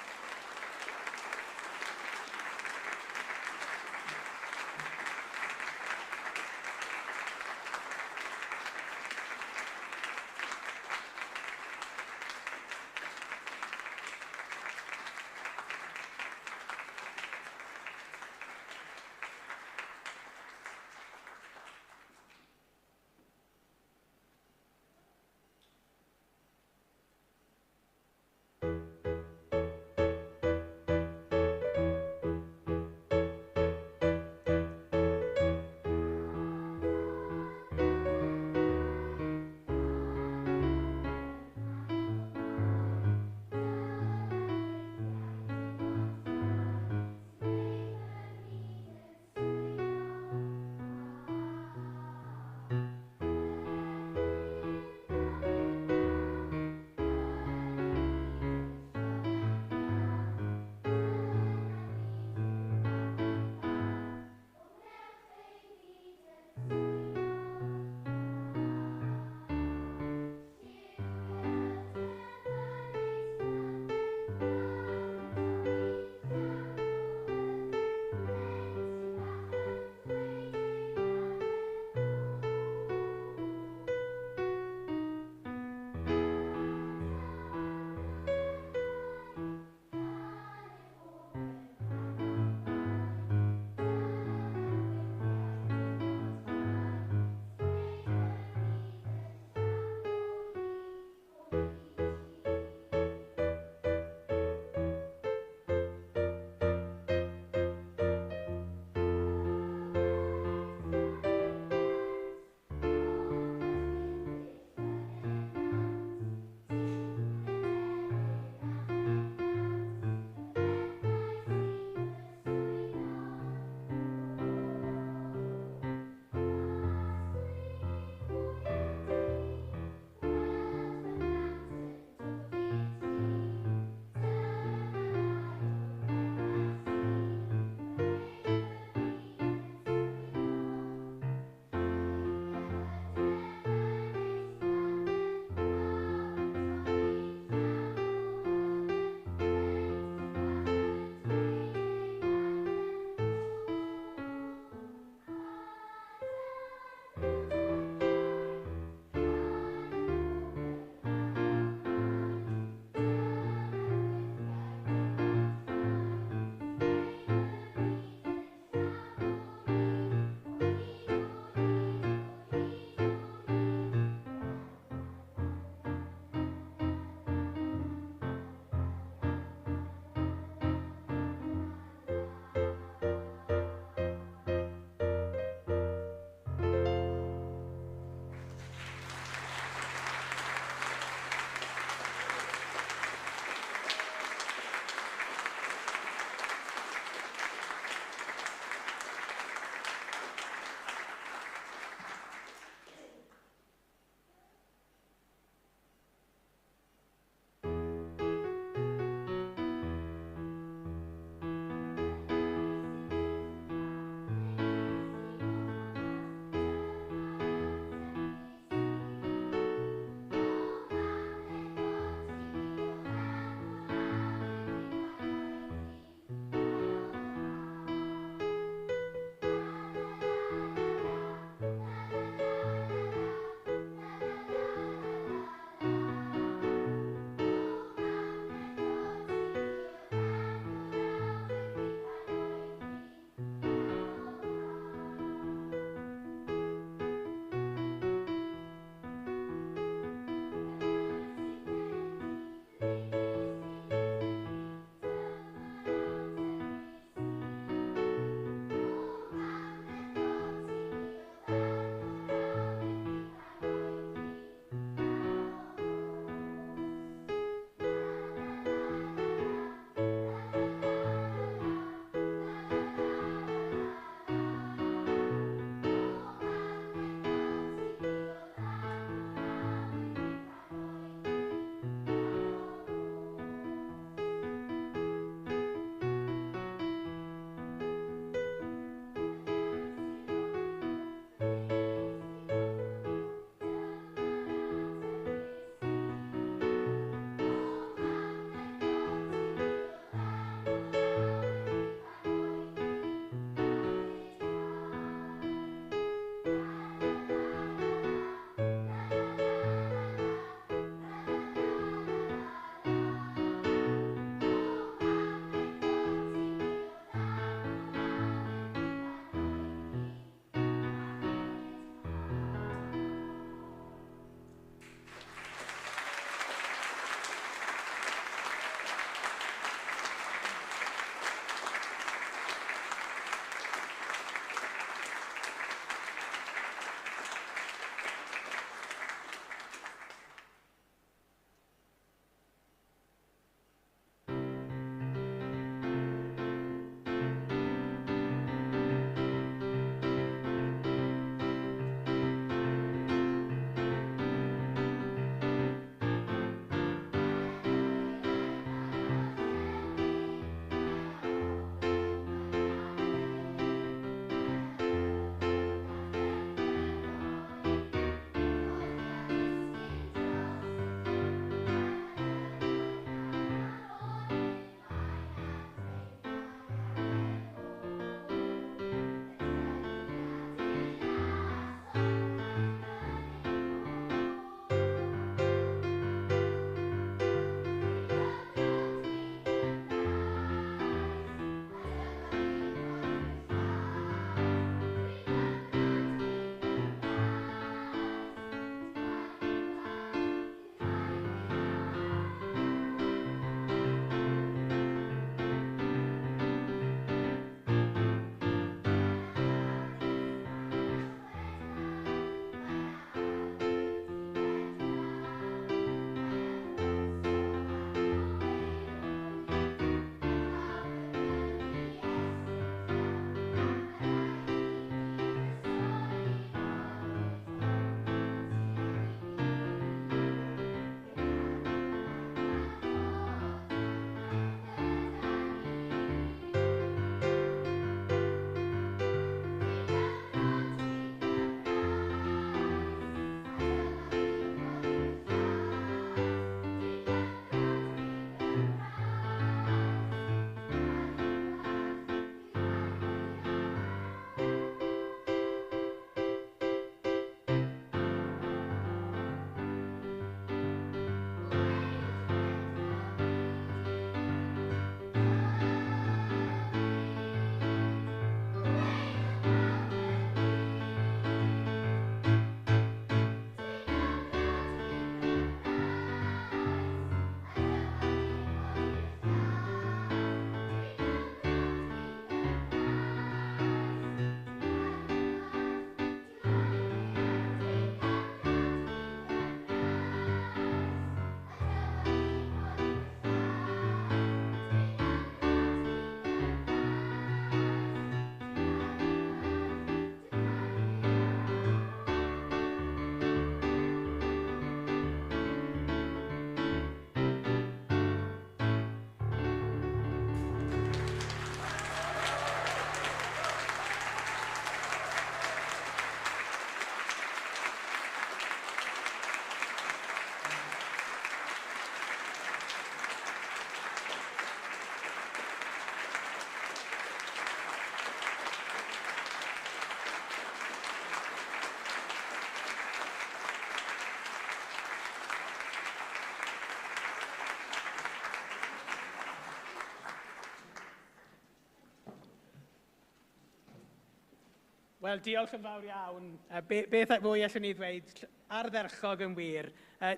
S6: Wel, diolch yn fawr iawn. Be, beth fwy allwn ni ddweud? Ardderchog yn wir.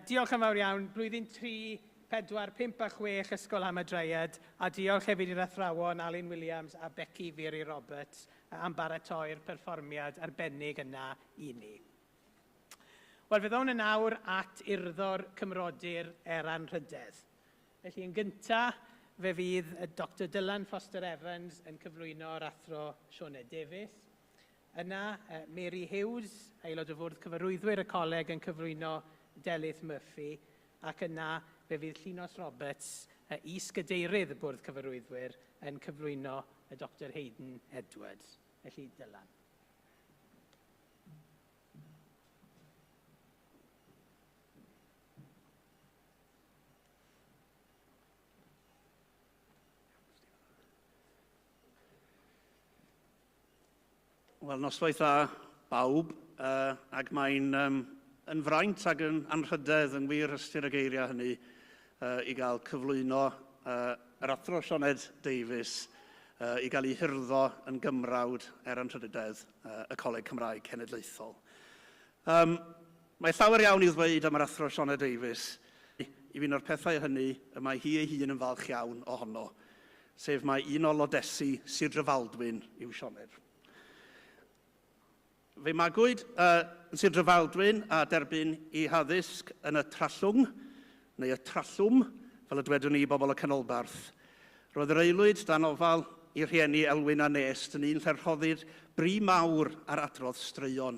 S6: Diolch yn fawr iawn. Blwyddyn 3, 4, 5 a 6 Ysgol Hamadryad. A diolch hefyd i'r athrawon Alun Williams a Becky Firi Roberts am baratoi'r perfformiad arbennig yna i ni. Wel, fe ddown yn awr at urddo'r cymrodyr er anrhydedd. Felly, yn gyntaf, fe fydd Dr Dylan Foster Evans yn cyflwyno'r athro Sioned Davies. Yna, Mary Hughes, aelod o fwrdd cyfarwyddwyr y coleg, yn cyflwyno Delyth Murphy. Ac yna, fe fydd Llinos Roberts, is-gadeirydd y bwrdd cyfarwyddwyr, yn cyflwyno y Dr Hayden Edwards. Felly, Dylan.
S9: Wel, noswaith dda bawb, ac mae'n yn fraint ac yn anrhydedd yn wir ystyr y geiriau hynny i gael cyflwyno yr athro Sioned Davies i gael ei hurddo yn gymrawd er anrhydedd y Coleg Cymraeg Cenedlaethol. Mae llawer iawn i'w ddweud am yr athro Sioned Davies. I un o'r pethau hynny y mae hi ei hun yn falch iawn ohono, sef mae un o lodesi Sir Drefaldwyn yw Sioned. Fe magwyd yn Sir Drefaldwyn a derbyn ei haddysg yn y Trallwng, neu y Trallwm, fel y dwedwn ni bobl y canolbarth. Roedd yr aelwyd dan ofal i rhieni Elwyn a Nest yn un lle rhoddid bri mawr ar adrodd straeon.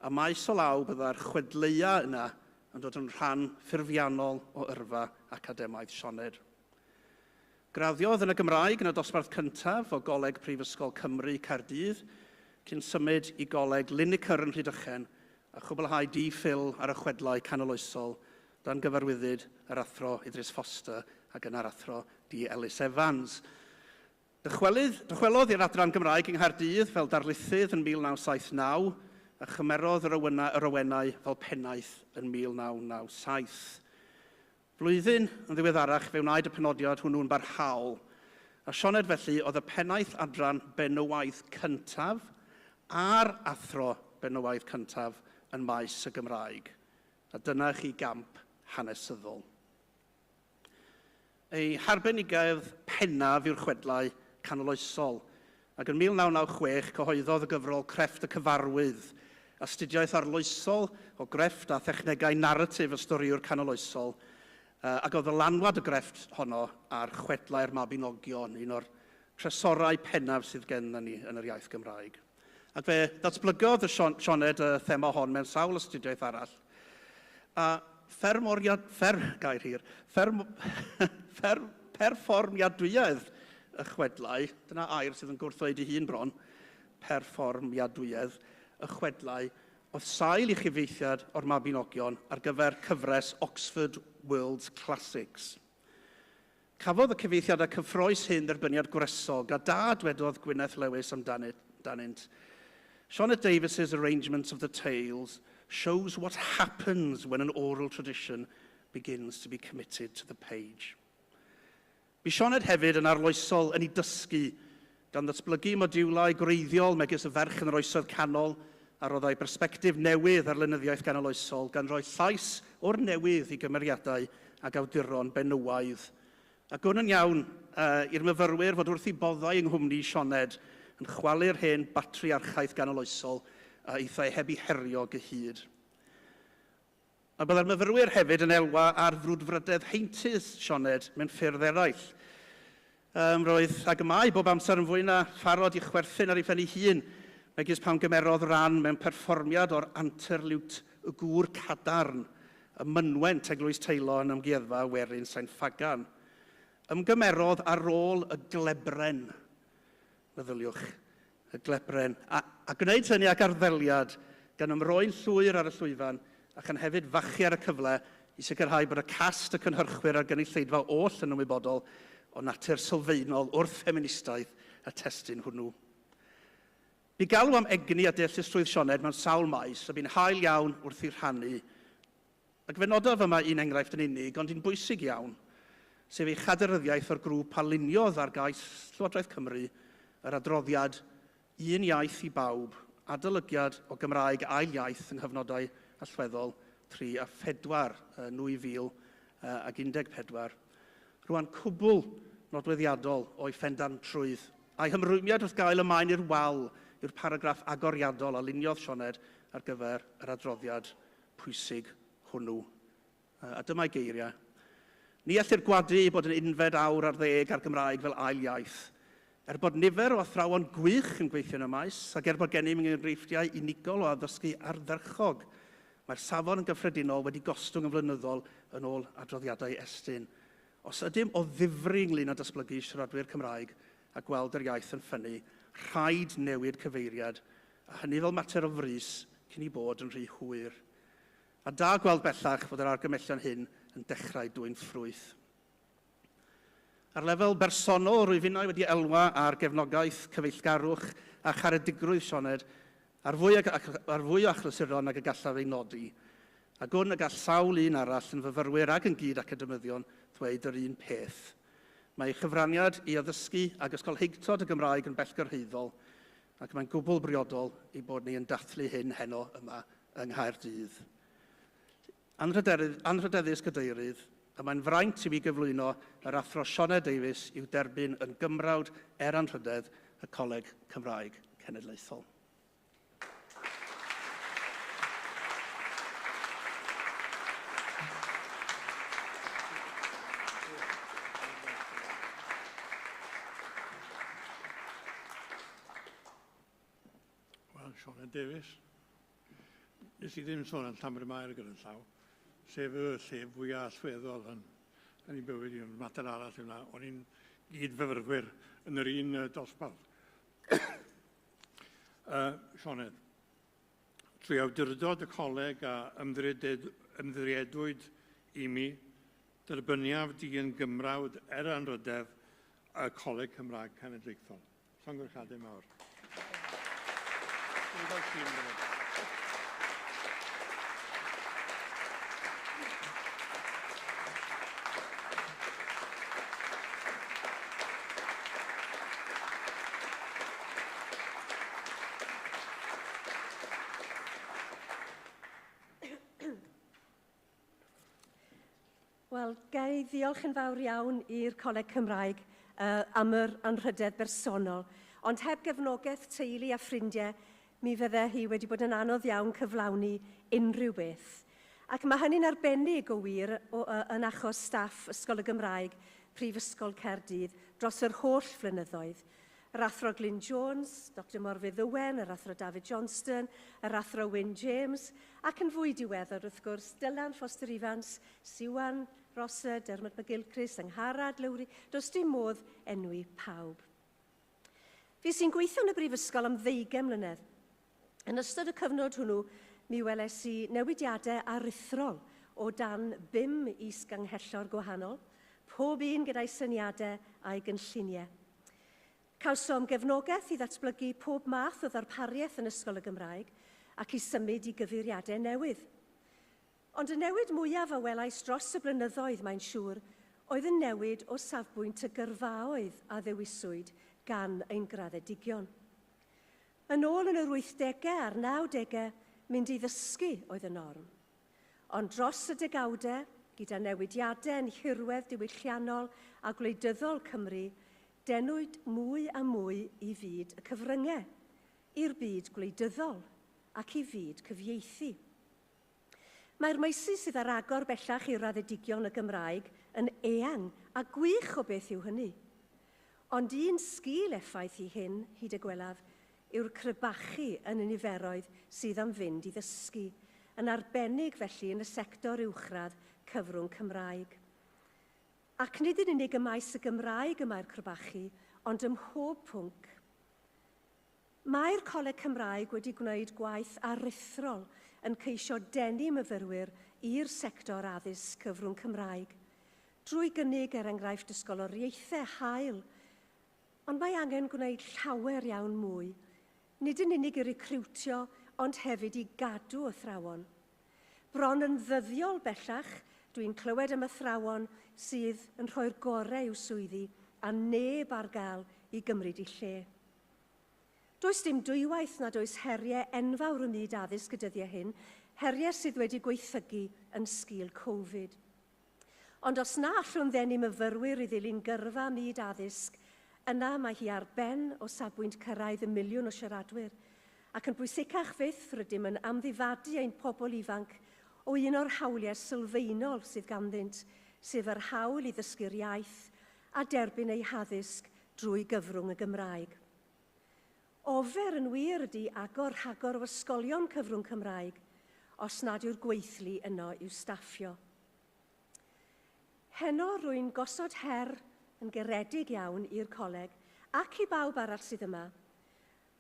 S9: A maes o law byddai'r chwedleua yna yn dod yn rhan ffurfiannol o yrfa academaidd Sioned. Graddiodd yn y Gymraeg yn y dosbarth cyntaf o Goleg Prifysgol Cymru Caerdydd, cyn symud i Goleg Linacre yn Rhydychen a chwblhau D.Phil ar y chwedlau canoloesol dan gyfarwyddyd yr athro Idris Foster ac yna'r athro D. Ellis Evans. Dychwelodd i'r adran Gymraeg yng Nghaerdydd fel darlithydd yn 1979 a chymerodd yr awenau fel pennaeth yn 1997. Blwyddyn yn ddiweddarach fe wnaed y penodiad hwnnw'n barhaol, a Sioned felly oedd y pennaeth adran benywaidd cyntaf a'r athro benywaidd cyntaf yn maes y Gymraeg. A dyna chi gamp hanesyddol. Ei harbenigedd pennaf yw'r chwedlau canoloesol, ac yn 1996 cyhoeddodd y gyfrol Crefft y Cyfarwydd, astudiaeth arloesol o grefft a thechnegau naratif y storïwr canoloesol, ac oedd ddylanwad y grefft honno ar chwedlau'r Mabinogion, un o'r trysorau pennaf sydd gennym ni yn yr iaith Gymraeg. Ac fe ddatblygodd y Sioned y thema hon mewn sawl astudiaeth arall. A perfformiadwyedd y chwedlau, dyna air sydd yn gwrthweud ei hun bron, perfformiadwyedd y chwedlau, oedd sail i chyfieithiad o'r Mabinogion ar gyfer cyfres Oxford World's Classics. Cafodd y cyfieithiadau cyffrous hyn dderbyniad gwresog, a da dwedodd Gwyneth Lewis amdanynt. Sioned Davies's arrangements of the tales shows what happens when an oral tradition begins to be committed to the page. Bu Sioned hefyd yn arloesol yn ei dysgu, gan ddatblygu modiwlau gwreiddiol megis y ferch yn yr oesoedd canol a roddai bersbectif newydd ar lenyddiaeth ganoloesol, gan roi llais o'r newydd i gymeriadau ac awduron benywaidd. A gwn yn iawn i'r myfyrwyr fod wrth i boddau yng nghwmni Sioned yn chwalu'r hen batriarchaeth ganoloesol a aethai heb ei herio gyhyd. A byddai'r myfyrwyr hefyd yn elwa ar frwdfrydedd heintus Sioned mewn ffyrdd eraill. Roedd ag y mae bob amser yn fwy na pharod i chwerthin ar ei phen ei hun, megis pan gymerodd ran mewn perfformiad o'r anterliwt y gŵr cadarn, y mynwent Eglwys Teilo yn amgueddfa Werin Sain Ffagan. Ymgymerodd ar ôl y glebren, meddyliwch, y glebren, a gwneud hynny ag arddeliad gan ymroi'n llwyr ar y llwyfan a chan hefyd fachu ar y cyfle i sicrhau bod y cast y cynhyrchwyr a'r gynulleidfa oll yn ymwybodol o natur sylfaenol wrth ffeministaidd y testun hwnnw. Bu galw am egni a deallusrwydd Sioned mewn sawl maes a bu'n hael iawn wrth ei rhannu. Ac fe nodaf yma un enghraifft yn unig, ond un bwysig iawn, sef ei chadeiryddiaeth o'r grŵp a luniodd ar gais Llywodraeth Cymru yr adroddiad Un Iaith i Bawb adolygiad o Gymraeg ail iaith yng nghyfnodau allweddol 3 a 4, 2014. Rwan cwbl nodweddiadol o'i phendantrwydd a'i hymrwymiad wrth gael y maen i'r wal yw'r paragraff agoriadol a luniodd Sioned ar gyfer yr adroddiad pwysig hwnnw. A dyma'i geiriau. Ni ellir gwadu ei bod yn unfed awr ar ddeg ar Gymraeg fel ail iaith. Er bod nifer o athrawon gwych yn gweithio yn y maes, ac er bod gennym enghreifftiau unigol o addysgu ardderchog, mae'r safon yn gyffredinol wedi gostwng yn flynyddol yn ôl adroddiadau Estyn. Os ydym o ddifri ynglyn â datblygu siaradwyr Cymraeg a gweld yr iaith yn ffynnu, rhaid newid cyfeiriad, a hynny fel mater o frys cyn i bod yn rhy hwyr. A da gweld bellach fod yr argymellion hyn yn dechrau dwyn ffrwyth. Ar lefel bersonol, rwyf innau wedi elwa ar gefnogaeth, cyfeillgarwch a charedigrwydd Sioned ar fwy, ar fwy o achlysuron nag y gallaf ei nodi. A gwn y gall sawl un arall yn fyfyrwyr ac yn gyd academyddion ddweud yr un peth. Mae ei chyfraniad i addysgu ac ysgolheictod y Gymraeg yn bellgyrhaeddol, ac mae'n gwbl briodol ei bod ni yn dathlu hyn heno yma yng Nghaerdydd. Anrhydeddus Cadeirydd, a mae'n fraint i mi gyflwyno yr Athro Sioned Davies i'w derbyn yn gymrawd er anrhydedd y Coleg Cymraeg Cenedlaethol.
S7: Wel, Sioned Davies, nes i ddim sôn am Llanbryn-mair gyda llaw, sef y lle fwyaf allweddol yn ei bywyd i, ond mater arall yw hwnna. O'n i'n gyd-fyfyrwyr yn yr un dosbarth. Sioned, trwy awdurdod y coleg a ymddiriedwyd i mi, derbyniaf di yn gymrawd er anrhydedd y Coleg Cymraeg Cenedlaethol. Llongyfarchiadau mawr.
S10: Wel, ga i ddiolch yn fawr iawn i'r Coleg Cymraeg am yr anrhydedd bersonol. Ond heb gefnogaeth teulu a ffrindiau, mi fydde hi wedi bod yn anodd iawn cyflawni unrhyw beth. Ac mae hynny'n arbennig o wir yn achos staff Ysgol y Gymraeg, Prifysgol Caerdydd, dros yr holl flynyddoedd. Yr Athro Glyn Jones, Dr Morfydd Owen, yr Athro David Johnston, yr Athro Wyn James, ac yn fwy diweddar wrth gwrs, Dylan Foster Evans, Siwan Rosser, Dermot McGilchrist, Angharad Lowry, does dim modd enwi pawb. Fi sy'n gweithio yn y brifysgol am 20 mlynedd. Yn ystod y cyfnod hwnnw, mi weles i newidiadau aruthrol o dan 5 is-ganghellor gwahanol, pob un gyda'i syniadau a'i gynlluniau. Cawsom gefnogaeth i ddatblygu pob math o ddarpariaeth yn Ysgol y Gymraeg ac i symud i gyfeiriadau newydd. Ond y newid mwyaf a welais dros y blynyddoedd, mae'n siŵr, oedd y newid o safbwynt y gyrfaoedd a ddewiswyd gan ein graddedigion. Yn ôl yn yr 80au a'r 90au, mynd i ddysgu oedd y norm. Ond dros y degawdau, gyda newidiadau yn nhirwedd diwylliannol a gwleidyddol Cymru, denwyd mwy a mwy i fyd y cyfryngau, i'r byd gwleidyddol ac i fyd cyfieithu. Mae'r meysydd sydd ar agor bellach i raddedigion y Gymraeg yn eang a gwych o beth yw hynny. Ond un sgil effaith i hyn, hyd y gwelaf, yw'r crebachu yn y niferoedd sydd am fynd i ddysgu, yn arbennig felly yn y sector uwchradd cyfrwng Cymraeg. Ac nid yn unig y maes y Gymraeg y mae'r crebachu, ond ym mhob pwnc. Mae'r Coleg Cymraeg wedi gwneud gwaith aruthrol yn ceisio denu myfyrwyr i'r sector addysg cyfrwng Cymraeg, drwy gynnig er enghraifft ysgoloriaethau hael, ond mae angen gwneud llawer iawn mwy, nid yn unig i recriwtio, ond hefyd i gadw athrawon. Bron yn ddyddiol bellach, dwi'n clywed am athrawon sydd yn rhoi'r gorau i'w swyddi a neb ar gael i gymryd eu lle. Does dim dwywaith nad oes heriau enfawr ym myd addysg y dyddiau hyn, heriau sydd wedi gweithygu yn sgil Covid. Ond os na allwn ddenu myfyrwyr i ddilyn gyrfa myd addysg, yna mae hi ar ben o safbwynt cyrraedd y miliwn o siaradwyr. Ac yn bwysicach fyth, rydym yn amddifadu ein pobl ifanc o un o'r hawliau sylfaenol sydd ganddynt, sef yr hawl i ddysgu'r iaith a derbyn eu haddysg drwy gyfrwng y Gymraeg. Ofer yn wir ydy agor rhagor o ysgolion cyfrwng Cymraeg os nad yw'r gweithlu yno i'w staffio. Heno rwy'n gosod her yn garedig iawn i'r coleg ac i bawb arall sydd yma,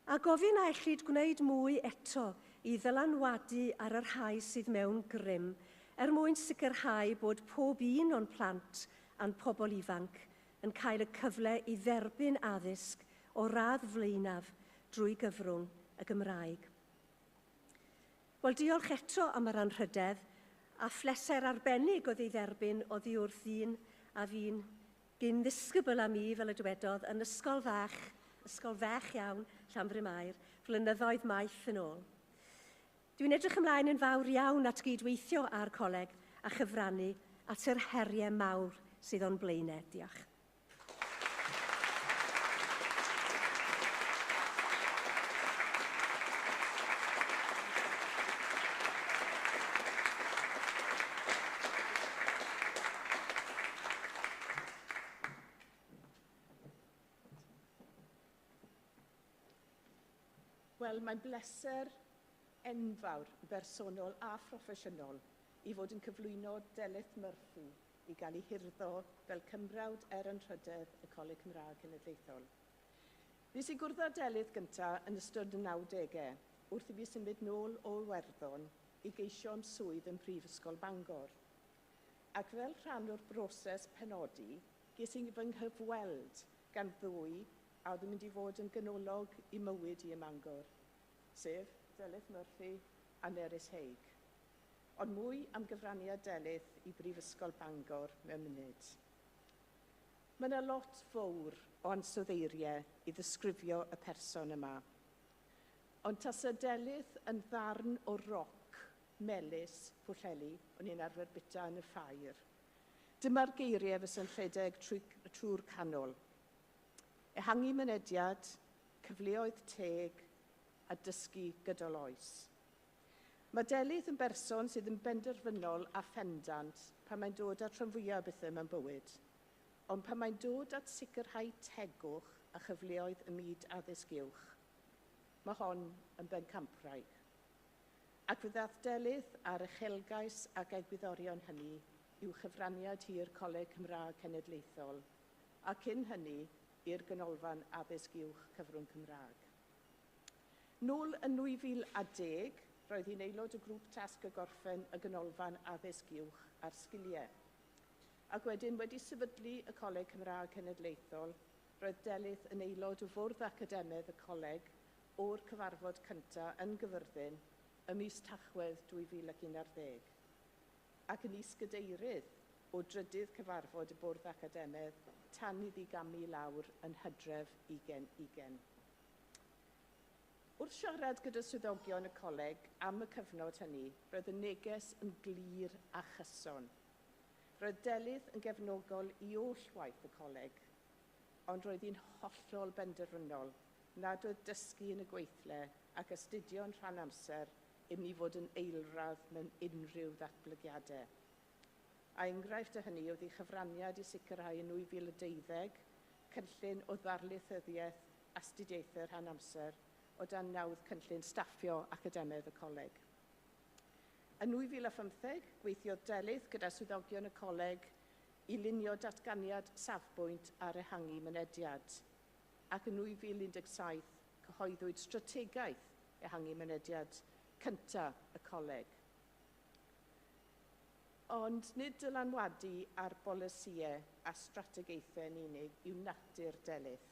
S10: a gofyn a ellid gwneud mwy eto i ddylanwadu ar y rhai sydd mewn grym er mwyn sicrhau bod pob un o'n plant a'n pobl ifanc yn cael y cyfle i dderbyn addysg o radd flaenaf drwy gyfrwng y Gymraeg. Wel, diolch eto am yr anrhydedd a phleser arbennig oedd ei dderbyn oddi wrth un a fi'n gyn ddisgybl â mi, fel y dywedodd, yn ysgol fach, ysgol fech iawn, Llanbryn-mair, flynyddoedd maith yn ôl. Dwi'n edrych ymlaen yn fawr iawn at gydweithio â'r coleg a chyfrannu at yr heriau mawr sydd o'n blaenau. Diolch.
S11: Wel, mae'n bleser enfawr, bersonol a phroffesiynol i fod yn cyflwyno Delyth Murphy i gael ei hurddo fel Cymrawd er Anrhydedd y Coleg Cymraeg Cenedlaethol. Nes i gwrdd â Delyth gyntaf yn ystod y 90au, wrth i fi symud nôl o Iwerddon i geisio am swydd ym Mhrifysgol Bangor. Ac fel rhan o'r broses penodi, ges i fy nghyfweld gan ddwy a oedd yn mynd i fod yn ganolog i mywyd i ym Mangor, sef Delyth Murphy a Nerys Haig. Ond mwy am gyfraniad Delyth i Brifysgol Bangor mewn munud. Mae yna lot fawr o ansoddeiriau i ddisgrifio y person yma. Ond tasa Delyth yn ddarn o roc melys Pwllheli, o'n i'n arfer bita yn y ffair. Dyma'r geiriau fysa'n rhedeg trwy'r canol. Ehangu mynediad, cyfleoedd teg a dysgu gydol oes. Mae Delyth yn berson sydd yn benderfynol a phendant pan mae'n dod at rhan fwyaf o bethau mewn bywyd, ond pan mae'n dod at sicrhau tegwch a chyfleoedd ym myd addysg uwch, mae hon yn bencampwraig. Ac fe ddaeth Delyth ar uchelgais ac egwyddorion hynny i'w chyfraniad hi'r Coleg Cymraeg Cenedlaethol, a cyn hynny i'r Ganolfan Addysg Uwch Cyfrwng Cymraeg. Nôl yn 2010, roedd hi'n aelod o grŵp tasg y gorffen y Ganolfan Addysg Uwch ar Sgiliau. Ac wedyn wedi sefydlu y Coleg Cymraeg Cenedlaethol, roedd Delyth yn aelod o fwrdd academaidd y coleg o'r cyfarfod cyntaf yn Gyfyrddin ym mis Tachwedd 2011, ac yn is-gadeirydd o drydydd cyfarfod y bwrdd academaidd tan iddi gamu lawr yn Hydref 2020. Wrth siarad gyda swyddogion y coleg am y cyfnod hynny, roedd y neges yn glir a chyson. Roedd Delyth yn gefnogol i oll waith y coleg, ond roedd hi'n hollol benderfynol nad oedd dysgu yn y gweithle ac astudio'n rhan amser i mynd i fod yn eilradd mewn unrhyw ddatblygiadau. A enghraifft o hynny oedd ei chyfraniad i sicrhau yn 2012 cynllun o ddarlithyddiaeth astudiaethau rhan amser o dan nawdd cynllun staffio academaidd y coleg. Yn 2015, gweithiodd Delyth gyda swyddogion y coleg i lunio datganiad safbwynt ar ehangu mynediad. Ac yn 2017, cyhoeddwyd strategaeth ehangu mynediad cyntaf y coleg. Ond nid dylanwadu ar bolisïau a strategaethau yn unig yw natur Delyth.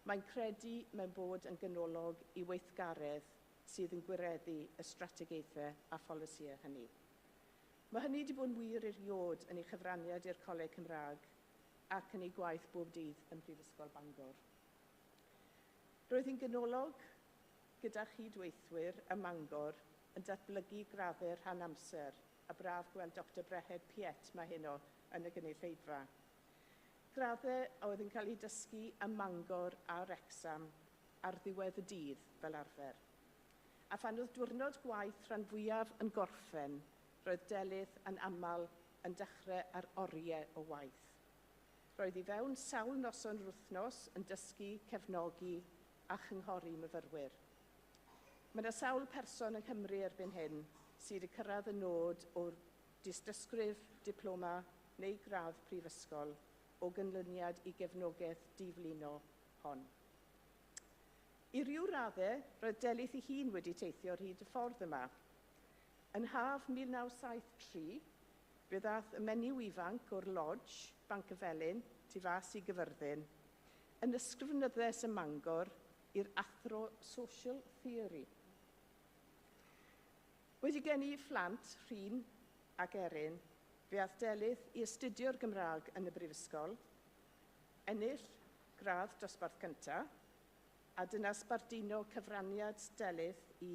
S11: Mae'n credu mewn bod yn ganolog i weithgaredd sydd yn gwireddu y strategaethau a pholisïau hynny. Mae hynny wedi bod yn wir erioed yn ei chyfraniad i'r Coleg Cymraeg ac yn ei gwaith bob dydd ym Mhrifysgol Bangor. Roedd hi'n ganolog gyda chydweithwyr ym Mangor yn datblygu graddau rhan amser, a braf gweld Dr Brehed Piet mae heno yn y gynulleidfa. Graddau oedd yn cael eu dysgu ym Mangor a Wrecsam ar ddiwedd y dydd fel arfer. A phan oedd diwrnod gwaith rhan fwyaf yn gorffen, roedd Delyth yn aml yn dechrau ar oriau o waith. Roedd i fewn sawl noson yr wythnos yn dysgu, cefnogi a chynghori myfyrwyr. Mae yna sawl person yng Nghymru erbyn hyn sydd wedi cyrraedd y nod o'r dystysgrif, diploma neu gradd prifysgol o ganlyniad i gefnogaeth diflino hon. I ryw raddau, roedd Delyth ei hun wedi teithio ar hyd y ffordd yma. Yn haf 1973, fe ddaeth y menyw ifanc o'r Lodge, Banc y Felin, tu fas i Gyfyrddin, yn ysgrifenyddes ym Mangor i'r athro Social Theory. Wedi geni phlant, Rhun ac Erin, fe ath Delyth i astudio'r Gymraeg yn y brifysgol, ennill gradd dosbarth cyntaf, a dyna sbarduno cyfraniad Delyth i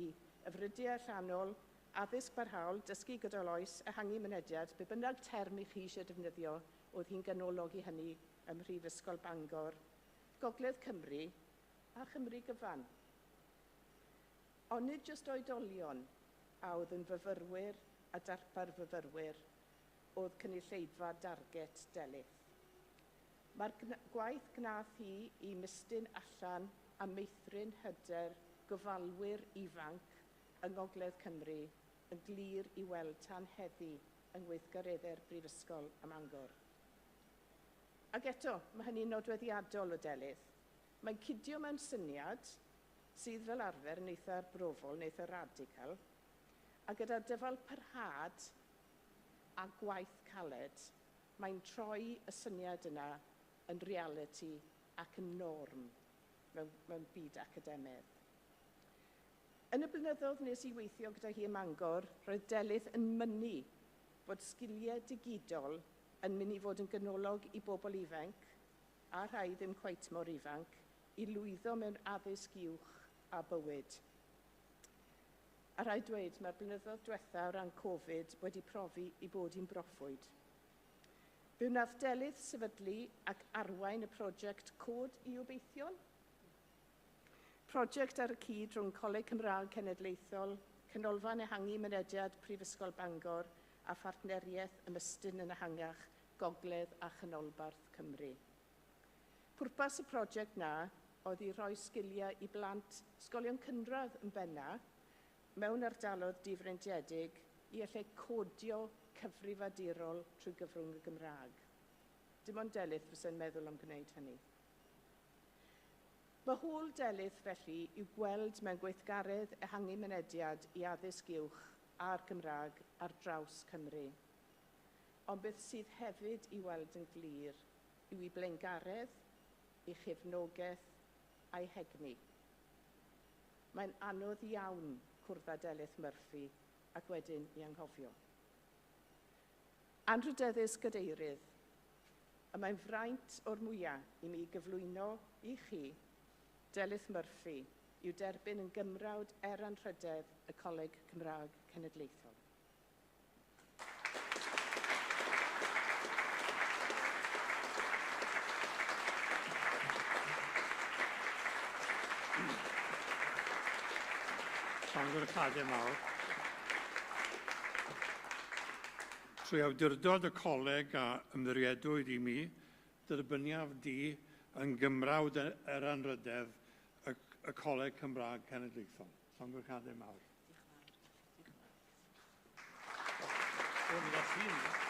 S11: yfrydiau allanol, addysg barhaol, dysgu gydol oes, ehangu mynediad, be bynnag term i chi eisiau defnyddio, oedd hi'n ganolog i hynny ym Mhrifysgol Bangor, Gogledd Cymru a Chymru gyfan. Ond nid jyst oedolion a oedd yn fyfyrwyr a darpar fyfyrwyr oedd cynulleidfa darget Delyth. Mae'r gwaith gnath hi i mystyn allan a meithrin hyder gofalwyr ifanc yng Ngogledd Cymru yn glir i weld tan heddi yng ngweithgareddau'r Brifysgol ym Mangor. Ac eto, mae hynny'n nodweddiadol o Delyth. Mae'n cydio mewn syniad sydd fel arfer yn eitha arbrofol neu eitha radical, a gyda dyfal parhad a gwaith caled, mae'n troi y syniad yna yn realiti ac yn norm mewn byd academaidd. Yn y blynyddoedd nes i weithio gyda hi ym Mangor, roedd Delyth yn mynnu bod sgiliau digidol yn mynd i fod yn ganolog i bobl ifanc, a rhai ddim cweit mor ifanc, i lwyddo mewn addysg uwch a bywyd. A rhaid dweud, mae'r blynyddoedd diwetha o ran Covid wedi profi i bod hi'n broffwyd. Fe wnaeth Delyth sefydlu ac arwain y prosiect Cod i Obeithion. Prosiect ar y cyd rhwng Coleg Cymraeg Cenedlaethol, Canolfan Ehangu Mynediad Prifysgol Bangor a Phartneriaeth Ymestyn yn ehangach Gogledd a Chanolbarth Cymru. Pwrpas y prosiect na oedd i roi sgiliau i blant ysgolion cynradd yn benna mewn ardaloedd difreintiedig i allu codio cyfrifiadurol trwy gyfrwng y Gymraeg. Dim ond Delyth fysa'n meddwl am gwneud hynny. Mae hôl Delyth felly i'w gweld mewn gweithgaredd ehangu mynediad i addysg uwch a'r Gymraeg ar draws Cymru. Ond beth sydd hefyd i weld yn glir yw ei blaengaredd, ei chefnogaeth a'i hegni. Mae'n anodd iawn cwrdd â Delyth Murphy ac wedyn i anghofio. Anrhydeddus Gadeirydd, y mae'n fraint o'r mwyaf i mi gyflwyno i chi Delyth Murphy i'w derbyn yn gymrawd er anrhydedd y Coleg Cymraeg Cenedlaethol.
S7: Llongyfarchiadau mawr. Trwy awdurdod y coleg a ymddiriedwyd i mi, derbyniaf di yn gymrawd er anrhydedd y Coleg Cymraeg Cenedlaethol. Llongyfarchiadau mawr.
S9: O, mi gael llun.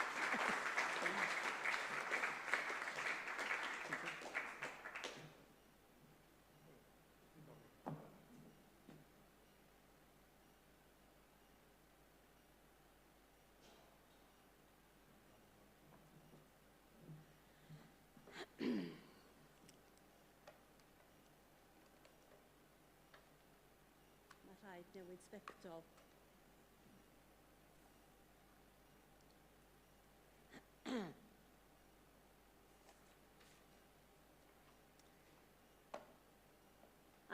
S10: Mae rhaid newid sbectol.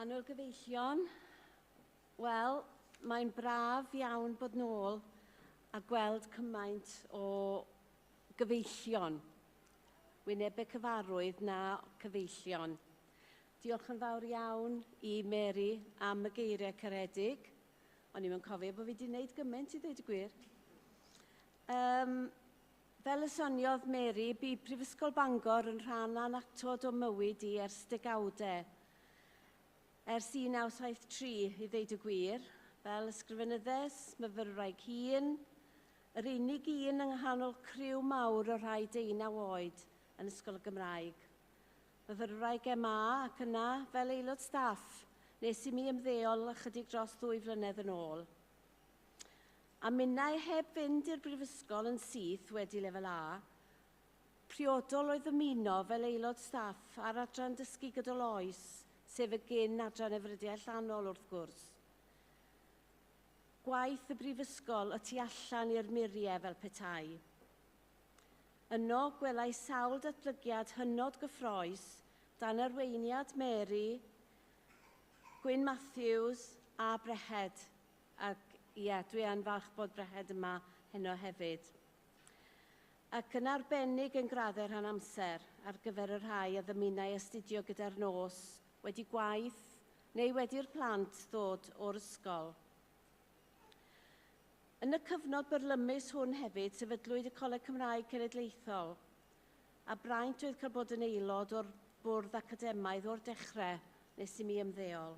S10: Annwyl gyfeillion, wel, mae'n braf iawn bod nôl a gweld cymaint o gyfeillion. Wynebau cyfarwydd na cyfeillion. Diolch yn fawr iawn i Mary am y geiriau caredig. O'n i'm yn cofio bod fi wedi gwneud gymaint i ddweud y gwir. Fel y soniodd Mary, bu Prifysgol Bangor yn rhan annatod o mywyd i ers degawdau. Ers 1973, i ddeud y gwir, fel ysgrifenyddes, myfyrwraig hŷn, yr unig un yng nghanol criw mawr o rhai 19 oed yn Ysgol y Gymraeg. Myfyrwraig MA ac yna fel aelod staff, nes i mi ymddeol ychydig dros 2 flynedd yn ôl. A minnau heb fynd i'r brifysgol yn syth wedi lefel A, priodol oedd ymuno fel aelod staff ar adran dysgu gydol oes, sef y gyn adran efrydiau allanol wrth gwrs. Gwaith y brifysgol y tu allan i'r muriau fel petai. Yno gwelai sawl datblygiad hynod gyffrous dan arweiniad Mary, Gwyn Matthews a Brehed. Ac ie, dwi yn falch bod Brehed yma heno hefyd. Ac yn arbennig yn graddau rhan amser ar gyfer y rhai a ddymunai astudio gyda'r nos, wedi gwaith neu wedi'r plant ddod o'r ysgol. Yn y cyfnod byrlymus hwn hefyd, sefydlwyd y Coleg Cymraeg Cenedlaethol, a braint oedd cael bod yn aelod o'r bwrdd academaidd o'r dechrau nes i mi ymddeol.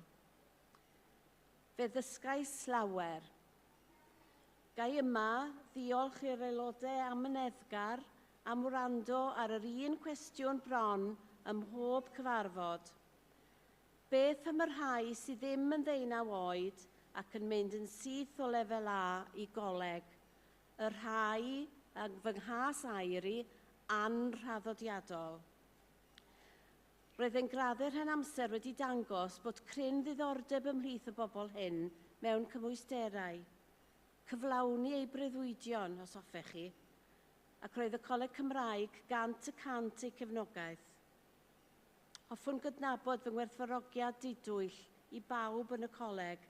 S10: Fe ddysgais lawer. Gai yma ddiolch i'r aelodau amyneddgar am wrando ar yr un cwestiwn bron ym mhob cyfarfod. Beth am y rhai sydd ddim yn 19 oed ac yn mynd yn syth o lefel A i goleg? Y rhai, ag fy nghas air i, anrhaddodiadol. Roedd ein graddau rhan amser wedi dangos bod cryn ddiddordeb ymhlith y bobl hyn mewn cymwysterau, cyflawni eu breuddwydion, os hoffech chi, ac roedd y Coleg Cymraeg 100% eu cefnogaeth. Hoffwn gydnabod fy ngwerthfawrogiad didwyll i bawb yn y coleg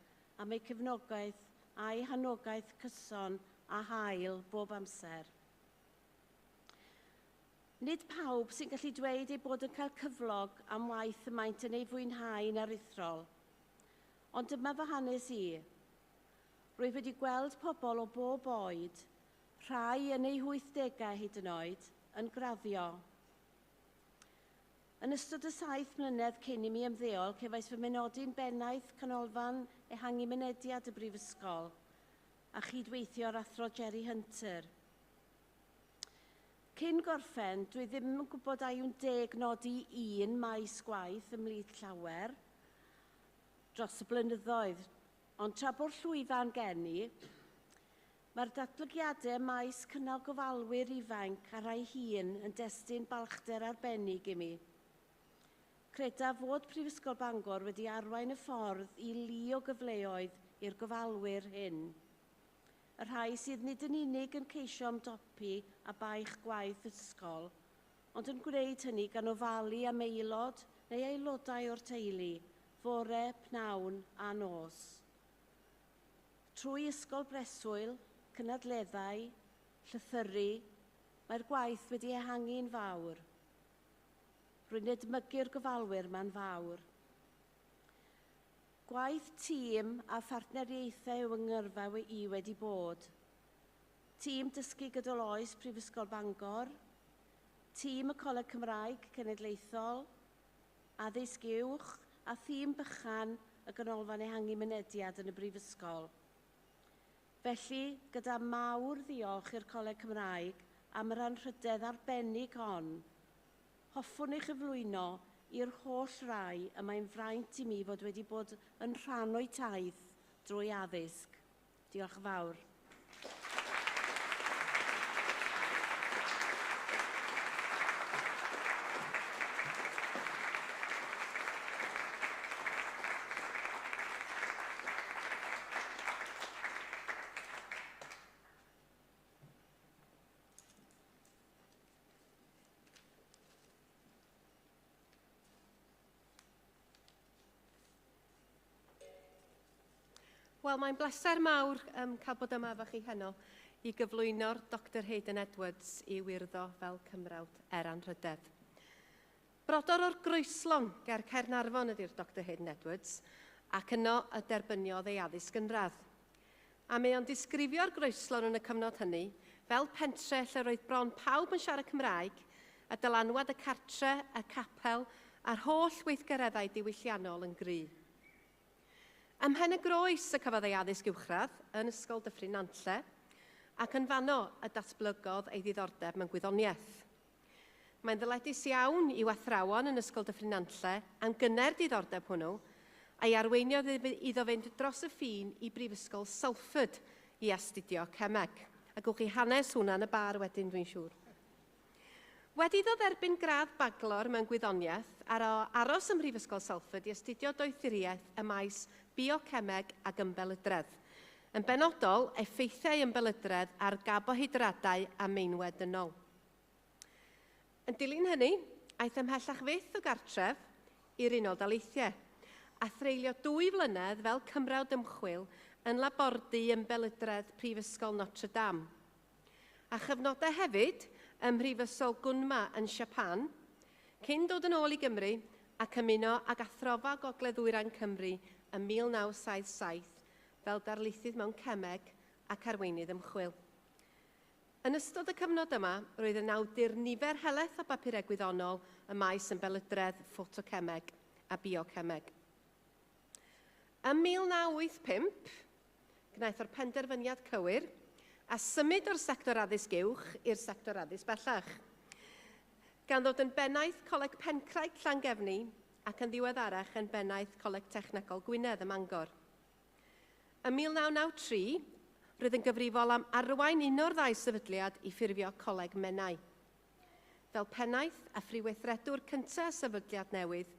S10: am eu cefnogaeth a'i hanogaeth cyson a hael bob amser. Nid pawb sy'n gallu dweud eu bod yn cael cyflog am waith y maent yn ei fwynhau'n aruthrol. Ond dyma fy hanes i. Rwyf wedi gweld pobl o bob oed, rhai yn eu 80au hyd yn oed, yn graddio. Yn ystod y 7 mlynedd cyn i mi ymddeol, cefais fy menodi'n bennaeth canolfan ehangu mynediad y brifysgol a chydweithio'r athro Jerry Hunter. Cyn gorffen, dwi ddim yn gwybod a yw'n deg nodi un maes gwaith ymhlith llawer dros y blynyddoedd, ond tra bo'r llwyfan gen i, mae'r datblygiadau maes cynnal gofalwyr ifanc a rhai hŷn yn destun balchder arbennig i mi. Credaf fod Prifysgol Bangor wedi arwain y ffordd i lu o gyfleoedd i'r gofalwyr hyn. Y rhai sydd nid yn unig yn ceisio ymdopi a baich gwaith ysgol, ond yn gwneud hynny gan ofalu am aelod neu aelodau o'r teulu, fore, pnawn a nos. Trwy ysgol breswyl, cynadleddau, llythyru, mae'r gwaith wedi ehangu'n fawr. Rwy'n edmygu'r gofalwyr ma'n fawr. Gwaith tîm a phartneriaethau yw yng ngyrfa i wedi bod. Tîm Dysgu Gydol Oes Prifysgol Bangor, tîm y Coleg Cymraeg Cenedlaethol, addysg uwch a thîm bychan y Ganolfan Ehangu Mynediad yn y Brifysgol. Felly, gyda mawr ddiolch i'r Coleg Cymraeg am yr anrhydedd arbennig hon, hoffwn ei chyflwyno i'r holl rai y mae'n fraint i mi fod wedi bod yn rhan o'i taith drwy addysg. Diolch yn fawr. Wel, mae'n bleser mawr cael bod yma efo chi heno i gyflwyno'r Dr Haydn Edwards i urddo fel Cymrawd er Anrhydedd. Brodor o'r Groeslon ger Caernarfon ydy'r Dr Haydn Edwards, ac yno y derbyniodd ei addysg gynradd. A mae o'n disgrifio'r Groeslon yn y cyfnod hynny fel pentre lle roedd bron pawb yn siarad Cymraeg, a dylanwad y cartre, y capel a'r holl weithgareddau diwylliannol yn gry. Ym Mhen y Groes y cafodd ei addysg uwchradd yn Ysgol Dyffryn Nantlle, ac yn fanno y datblygodd ei ddiddordeb mewn gwyddoniaeth. Mae'n ddyledus iawn i'w athrawon yn Ysgol Dyffryn Nantlle am gynnar diddordeb hwnnw, a'i arweiniodd iddo fynd dros y ffin i Brifysgol Salford i astudio cemeg. A gewch chi hanes hwnna yn y bar wedyn, dwi'n siŵr. Wedi iddo dderbyn gradd baglor mewn gwyddoniaeth ar aros ym Mhrifysgol Salford i astudio doethuriaeth y maes biocemeg ac ymbelydredd. Yn benodol, effeithiau ymbelydredd ar garbohydradau a meinwe dynol. Yn dilyn hynny, aeth ymhellach fyth o gartref i'r Unol Daleithiau, a threulio 2 flynedd fel cymrawd ymchwil yn labordy ymbelydredd Prifysgol Notre Dame. A chyfnodau hefyd ym Mhrifysgol Gunma yn Japan, cyn dod yn ôl i Gymru ac ymuno ag Athrofa Gogledd Ddwyrain Cymru ym 1977 fel darlithydd mewn cemeg ac arweinydd ymchwil. Yn ystod y cyfnod yma, roedd yn awdur nifer helaeth o bapurau gwyddonol y maes ymbelydredd, ffotocemeg a biocemeg. Ym 1985, gwnaeth o'r penderfyniad cywir a symud o'r sector addysg uwch i'r sector addysg bellach, gan ddod yn bennaeth Coleg Pencraig Llangefni ac yn ddiweddarach yn bennaeth Coleg Technegol Gwynedd ym Mangor. Ym 1993, roedd yn gyfrifol am arwain un o'r ddau sefydliad i ffurfio Coleg Menai. Fel pennaeth a phrif weithredwr cyntaf sefydliad newydd,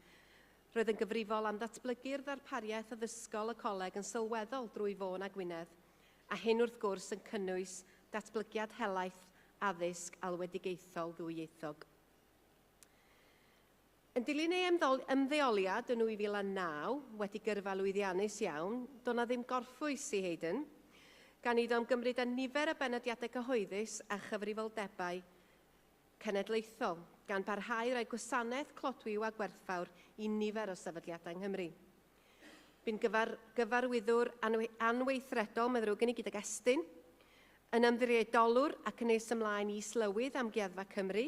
S10: roedd yn gyfrifol am ddatblygu'r ddarpariaeth addysgol y coleg yn sylweddol drwy Fôn a Gwynedd, a hyn wrth gwrs yn cynnwys datblygiad helaeth addysg alwedigaethol ddwyieithog. Yn dilyn ei ymddeoliad yn 2009, wedi gyrfa lwyddiannus iawn, doedd 'na ddim gorffwys i Haydn, gan iddo ymgymryd â nifer o benodiadau cyhoeddus a chyfrifoldebau cenedlaethol, gan barhau roi gwasanaeth clodwiw a gwerthfawr i nifer o sefydliadau yng Nghymru. Bu'n gyfarwyddwr anweithredol, mae'n ddrwg gen i, gydag Estyn, yn ymddiriedolwr ac yn nes ymlaen is-lywydd Amgueddfa Cymru.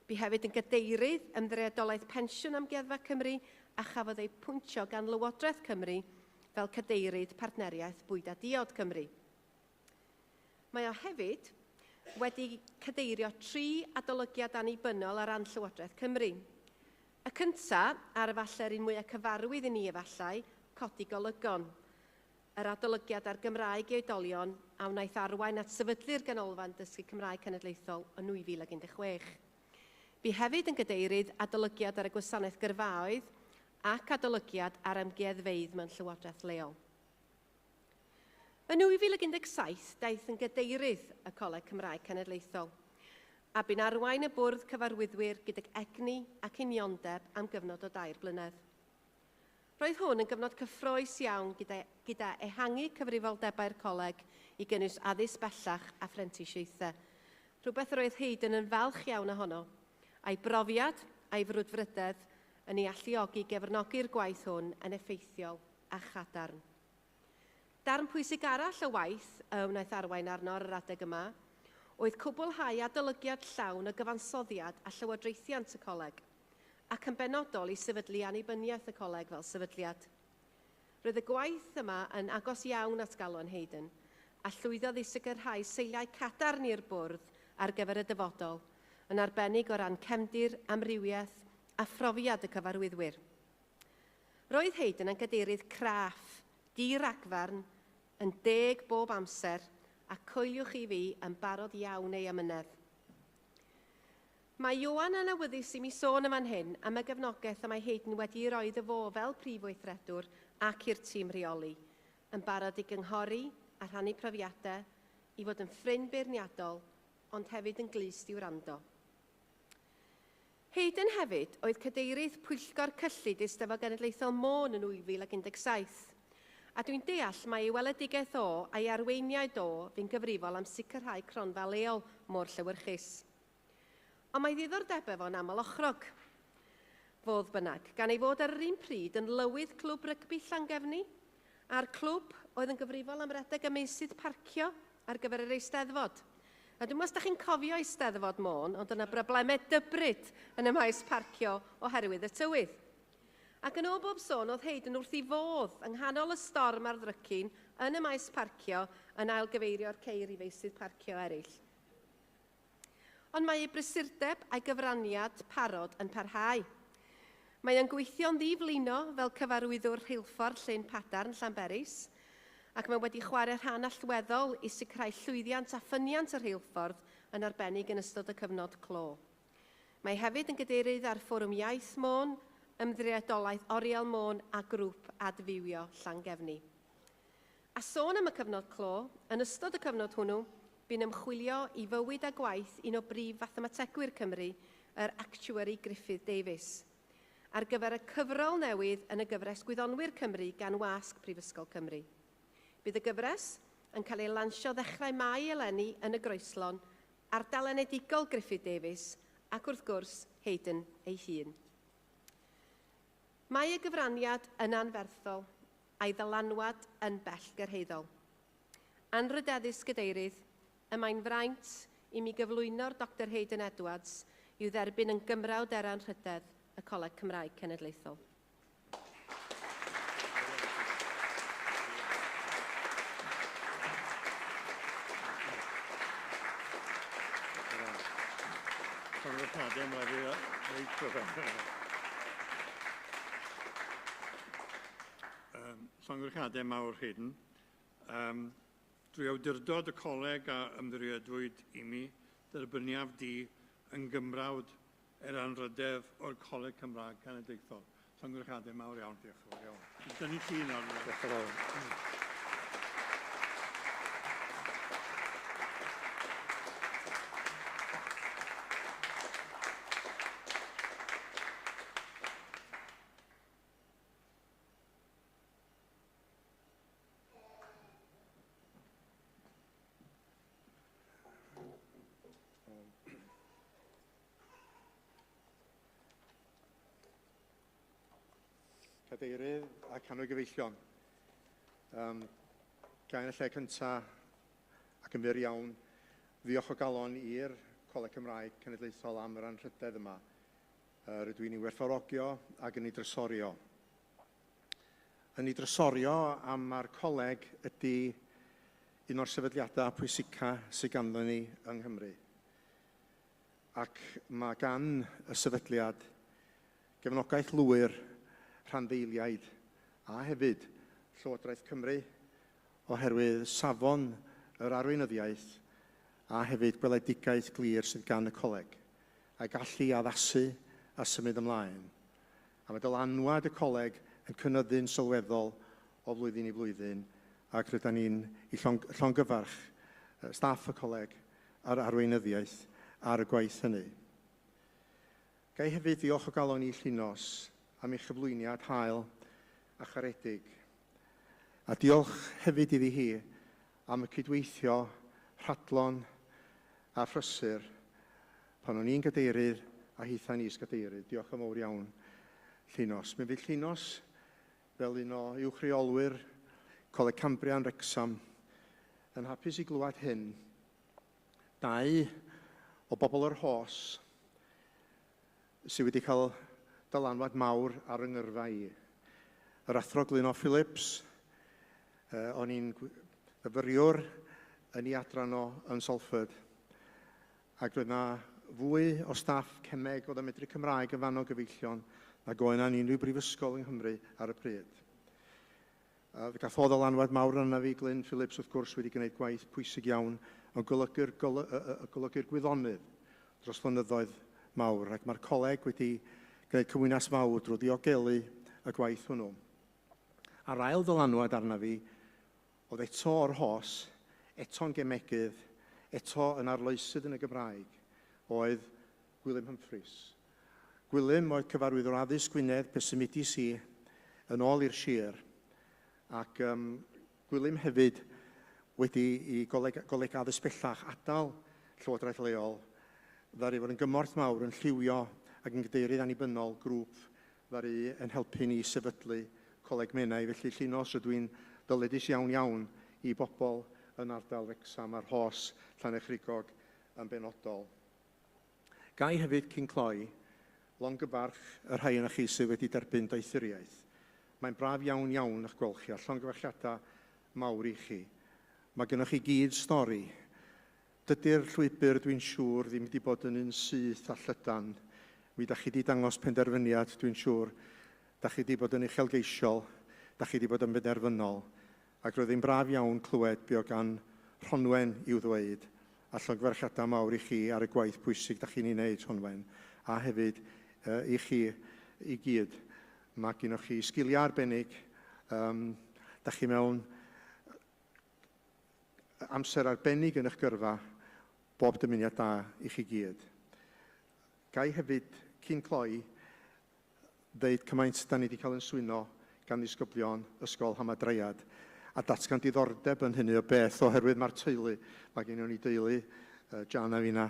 S10: Bu hefyd yn gadeirydd Ymddiriedolaeth Pensiwn Amgueddfa Cymru a chafodd ei pwyntio gan Lywodraeth Cymru fel cadeirydd Partneriaeth Bwyd a Diod Cymru. Mae o hefyd wedi cadeirio 3 adolygiad annibynnol ar ran Llywodraeth Cymru. Y cyntaf, a'r efallai'r un mwyaf cyfarwydd i ni efallai, Codi Golygon, yr adolygiad ar Gymraeg i oedolion a wnaeth arwain at sefydlu'r Ganolfan Dysgu Cymraeg Cenedlaethol yn 2016. Bu hefyd yn gadeirydd adolygiad ar y gwasanaeth gyrfaoedd ac adolygiad ar amgueddfeydd mewn llywodraeth leol. Yn 2017, daeth yn gadeirydd y Coleg Cymraeg Cenedlaethol a bu'n arwain y bwrdd cyfarwyddwyr gydag egni ac uniondeb am gyfnod o 3 blynedd. Roedd hwn yn gyfnod cyffrous iawn gyda ehangu cyfrifoldebau'r coleg i gynnwys addysg bellach a phrentisiaethau. Rhywbeth roedd Haydn yn falch iawn ohono, a'i brofiad a'i frwdfrydedd yn ei alluogi gefnogi'r gwaith hwn yn effeithiol a chadarn. Darn pwysig arall o waith y wnaeth arwain arno ar yr adeg yma oedd cwblhau adolygiad llawn o gyfansoddiad a llywodraethiant y coleg, ac yn benodol i sefydlu annibyniaeth y coleg fel sefydliad. Roedd y gwaith yma yn agos iawn at galon Haydn, a llwyddodd i sicrhau seiliau cadarn i'r bwrdd ar gyfer y dyfodol, yn arbennig o ran cefndir, amrywiaeth a phrofiad y cyfarwyddwyr. Roedd Haydn yn gadeirydd craff, diragfarn, yn deg bob amser, a coeliwch i fi yn barod iawn ei amynedd. Mae Ioan yn awyddus i mi sôn am fan hyn am y gefnogaeth y mae Haydn wedi ei roi iddo fo fel prif weithredwr ac i'r tîm rheoli, yn barod i gynghori a rhannu profiadau, i fod yn ffrind beirniadol, ond hefyd yn glust i wrando. Haydn hefyd oedd cadeirydd Pwyllgor Cyllid Eisteddfod Genedlaethol Môn yn 2017, A dwi'n deall mai ei weledigaeth o a'i arweiniaid o fu'n gyfrifol am sicrhau cronfa leol mor llewyrchus. Ond mae ddiddordebau fo'n aml ochrog. Fodd bynnag, gan ei fod ar yr un pryd yn lywydd clwb rygbi Llangefni, a'r clwb oedd yn gyfrifol am redeg y meysydd parcio ar gyfer yr Eisteddfod. A dwi'n os da chi'n cofio Eisteddfod Môn, ond yna broblemau dybryd yn y maes parcio oherwydd y tywydd. Ac yn ôl bob sôn, oedd Haydn wrth ei fodd yng nghanol y storm a'r ddrycin yn y maes parcio yn ailgyfeirio'r ceir i feysydd parcio eraill. Ond mae ei brysurdeb a'i gyfraniad parod yn parhau. Mae yn gweithio'n ddiflino fel cyfarwyddwr rheilffordd Llyn Padarn Llanberis, ac mae wedi chwarae rhan allweddol i sicrhau llwyddiant a ffyniant y rheilffordd yn arbennig yn ystod y cyfnod clo. Mae hefyd yn gadeirydd ar Fforwm Iaith Môn, Ymddiriedolaeth Oriel Môn a Grŵp Adfywio Llangefni. A sôn am y cyfnod clo, yn ystod y cyfnod hwnnw, bu'n ymchwilio i fywyd a gwaith un o brif fathemategwyr Cymru, yr actuary Griffith Davies, ar gyfer y cyfrol newydd yn y gyfres Gwyddonwyr Cymru gan Wasg Prifysgol Cymru. Bydd y gyfres yn cael ei lansio ddechrau Mai eleni yn y Groeslon, ardal enedigol Griffith Davies ac wrth gwrs Haydn ei hun. Mae ei gyfraniad yn anferthol a'i ddylanwad yn bellgyrhaeddol. Anrydeddus Gadeirydd, y mae'n fraint i mi gyflwyno'r Dr Haydn Edwards i'w dderbyn yn gymrawd er anrhydedd y Coleg Cymraeg Cenedlaethol.
S7: Llongyfarchiadau mawr, Haydn. Drwy awdurdod y coleg a ymddiriedwyd i mi, derbyniaf di yn gymrawd er anrhydedd o'r Coleg Cymraeg Cenedlaethol. Llongyfarchiadau mawr iawn, diolch yn fawr iawn. Dynnu llun ar.
S5: Diolch yn fawr. Cadeirydd ac annwyl gyfeillion. Gael y lle cyntaf ac yn fyr iawn, ddiolch o galon i'r Coleg Cymraeg Cenedlaethol am yr anrhydedd yma. Rydw i'n ei werthfawrogio ac yn ei drysorio. Yn ei drysorio am mae'r coleg ydy un o'r sefydliadau pwysica sydd ganddo ni yng Nghymru. Ac mae gan y sefydliad gefnogaeth lwyr rhanddeiliaid a hefyd Llywodraeth Cymru oherwydd safon yr arweinyddiaeth a hefyd gweledigaeth glir sydd gan y coleg a gallu addasu a symud ymlaen. A mae dylanwad y coleg yn cynyddu'n sylweddol o flwyddyn i flwyddyn ac rydyn ni'n i llongyfarch staff y coleg a'r arweinyddiaeth ar y gwaith hynny. Ga i hefyd ddiolch o galon i Llinos am ei chyflwyniad hael a charedig. A diolch hefyd iddi hi am y cydweithio rhadlon a phrysur pan o'n i'n gadeirydd a hitha'n is-gadeirydd. Diolch yn fawr iawn, Llinos. Mi fydd Llinos fel un o uwch reolwyr Coleg Cambrian Wrecsam yn hapus i glywed hyn. Dau o bobl yr Rhos sydd wedi cael dylanwad mawr ar yng ngyrfa i. Yr athro Glynno Phillips, o'n i'n fyfyriwr yn ei adran o yn Salford, ac roedd yna fwy o staff cemeg oedd yn medru Cymraeg yn fanno gyfeillion nag oedd yna yn unrhyw brifysgol yng Nghymru ar y pryd. Fe gafodd ddylanwad mawr arna fi, Glyn Phillips, wrth gwrs, wedi gwneud gwaith pwysig iawn yn golygu'r gwyddonydd dros flynyddoedd mawr, ac mae'r coleg wedi gwneud cymwynas mawr drwy ddiogelu y gwaith hwnnw. A'r ail ddylanwad arna fi oedd eto o'r Rhos, eto'n gemegydd, eto yn arloesydd yn y Gymraeg, oedd Gwilym Humphreys. Gwilym oedd cyfarwyddwr addysg Gwynedd pe symudis i yn ôl i'r sir,
S12: Ac Gwilym hefyd wedi i Goleg, Goleg Addysg Bellach adael Llywodraeth Leol, ddaru fod yn gymorth mawr yn lliwio ac yn gadeirydd annibynnol grŵp ddaru yn helpu ni sefydlu Coleg Menai. Felly Llinos, rydw i'n ddyledus iawn iawn i bobl yn ardal Wrecsam a'r Rhos Llanerchrugog yn benodol. Gai hefyd cyn cloi, longyfarch y rhai yna chi sydd wedi derbyn doethuriaeth. Mae'n braf iawn iawn eich gweld chi a llongyfarchiadau mawr i chi. Mae gennych chi gyd stori. Dydy'r llwybr, dwi'n siŵr, ddim wedi bod yn un syth a llydan. Mi da chi wedi dangos penderfyniad, dwi'n siŵr. Da chi wedi bod yn uchelgeisiol, da chi wedi bod yn benderfynol. Ac roedd hi'n braf iawn clywed be o gan Rhonwen i'w ddweud, a llongyfarchiadau mawr i chi ar y gwaith pwysig da chi'n ei wneud, Rhonwen, a hefyd i chi i gyd. Mae gennych chi sgiliau arbennig, da chi mewn amser arbennig yn eich gyrfa, bob dymuniad da i chi gyd. Gai hefyd, cyn cloi, ddeud cymaint da ni wedi cael yn swyno gan ddisgyblion Ysgol Hamadryad a datgan diddordeb yn hynny o beth oherwydd mae'r teulu, mae gen ni deulu, Jan a finna,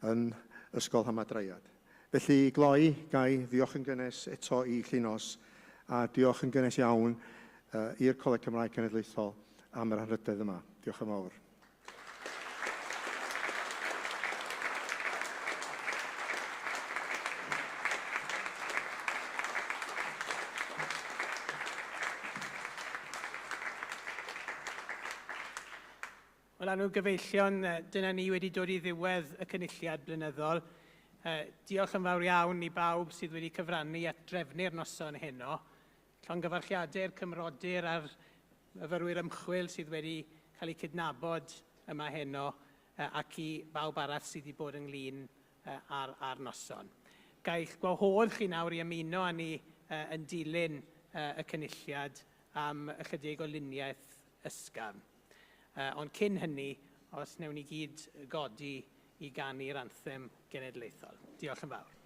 S12: yn Ysgol Hamadryad. Felly i gloi, gai ddiolch yn gynnes eto i Llinos a diolch yn gynnes iawn i'r Coleg Cymraeg Cenedlaethol am yr anrhydedd yma. Diolch yn fawr.
S6: Wel, annwyl gyfeillion, dyna ni wedi dod i ddiwedd y cynulliad blynyddol. Diolch yn fawr iawn i bawb sydd wedi cyfrannu at drefnu'r noson heno. Llongyfarchiadau'r cymrodyr a'r myfyrwyr ymchwil sydd wedi cael eu cydnabod yma heno ac i bawb arall sydd wedi bod ynglyn ar noson. Gael gwahodd chi nawr i ymuno â ni yn dilyn y cynulliad am ychydig o luniaeth ysgafn. Ond cyn hynny, os wnawn ni gyd godi i ganu'r anthem genedlaethol. Diolch yn fawr.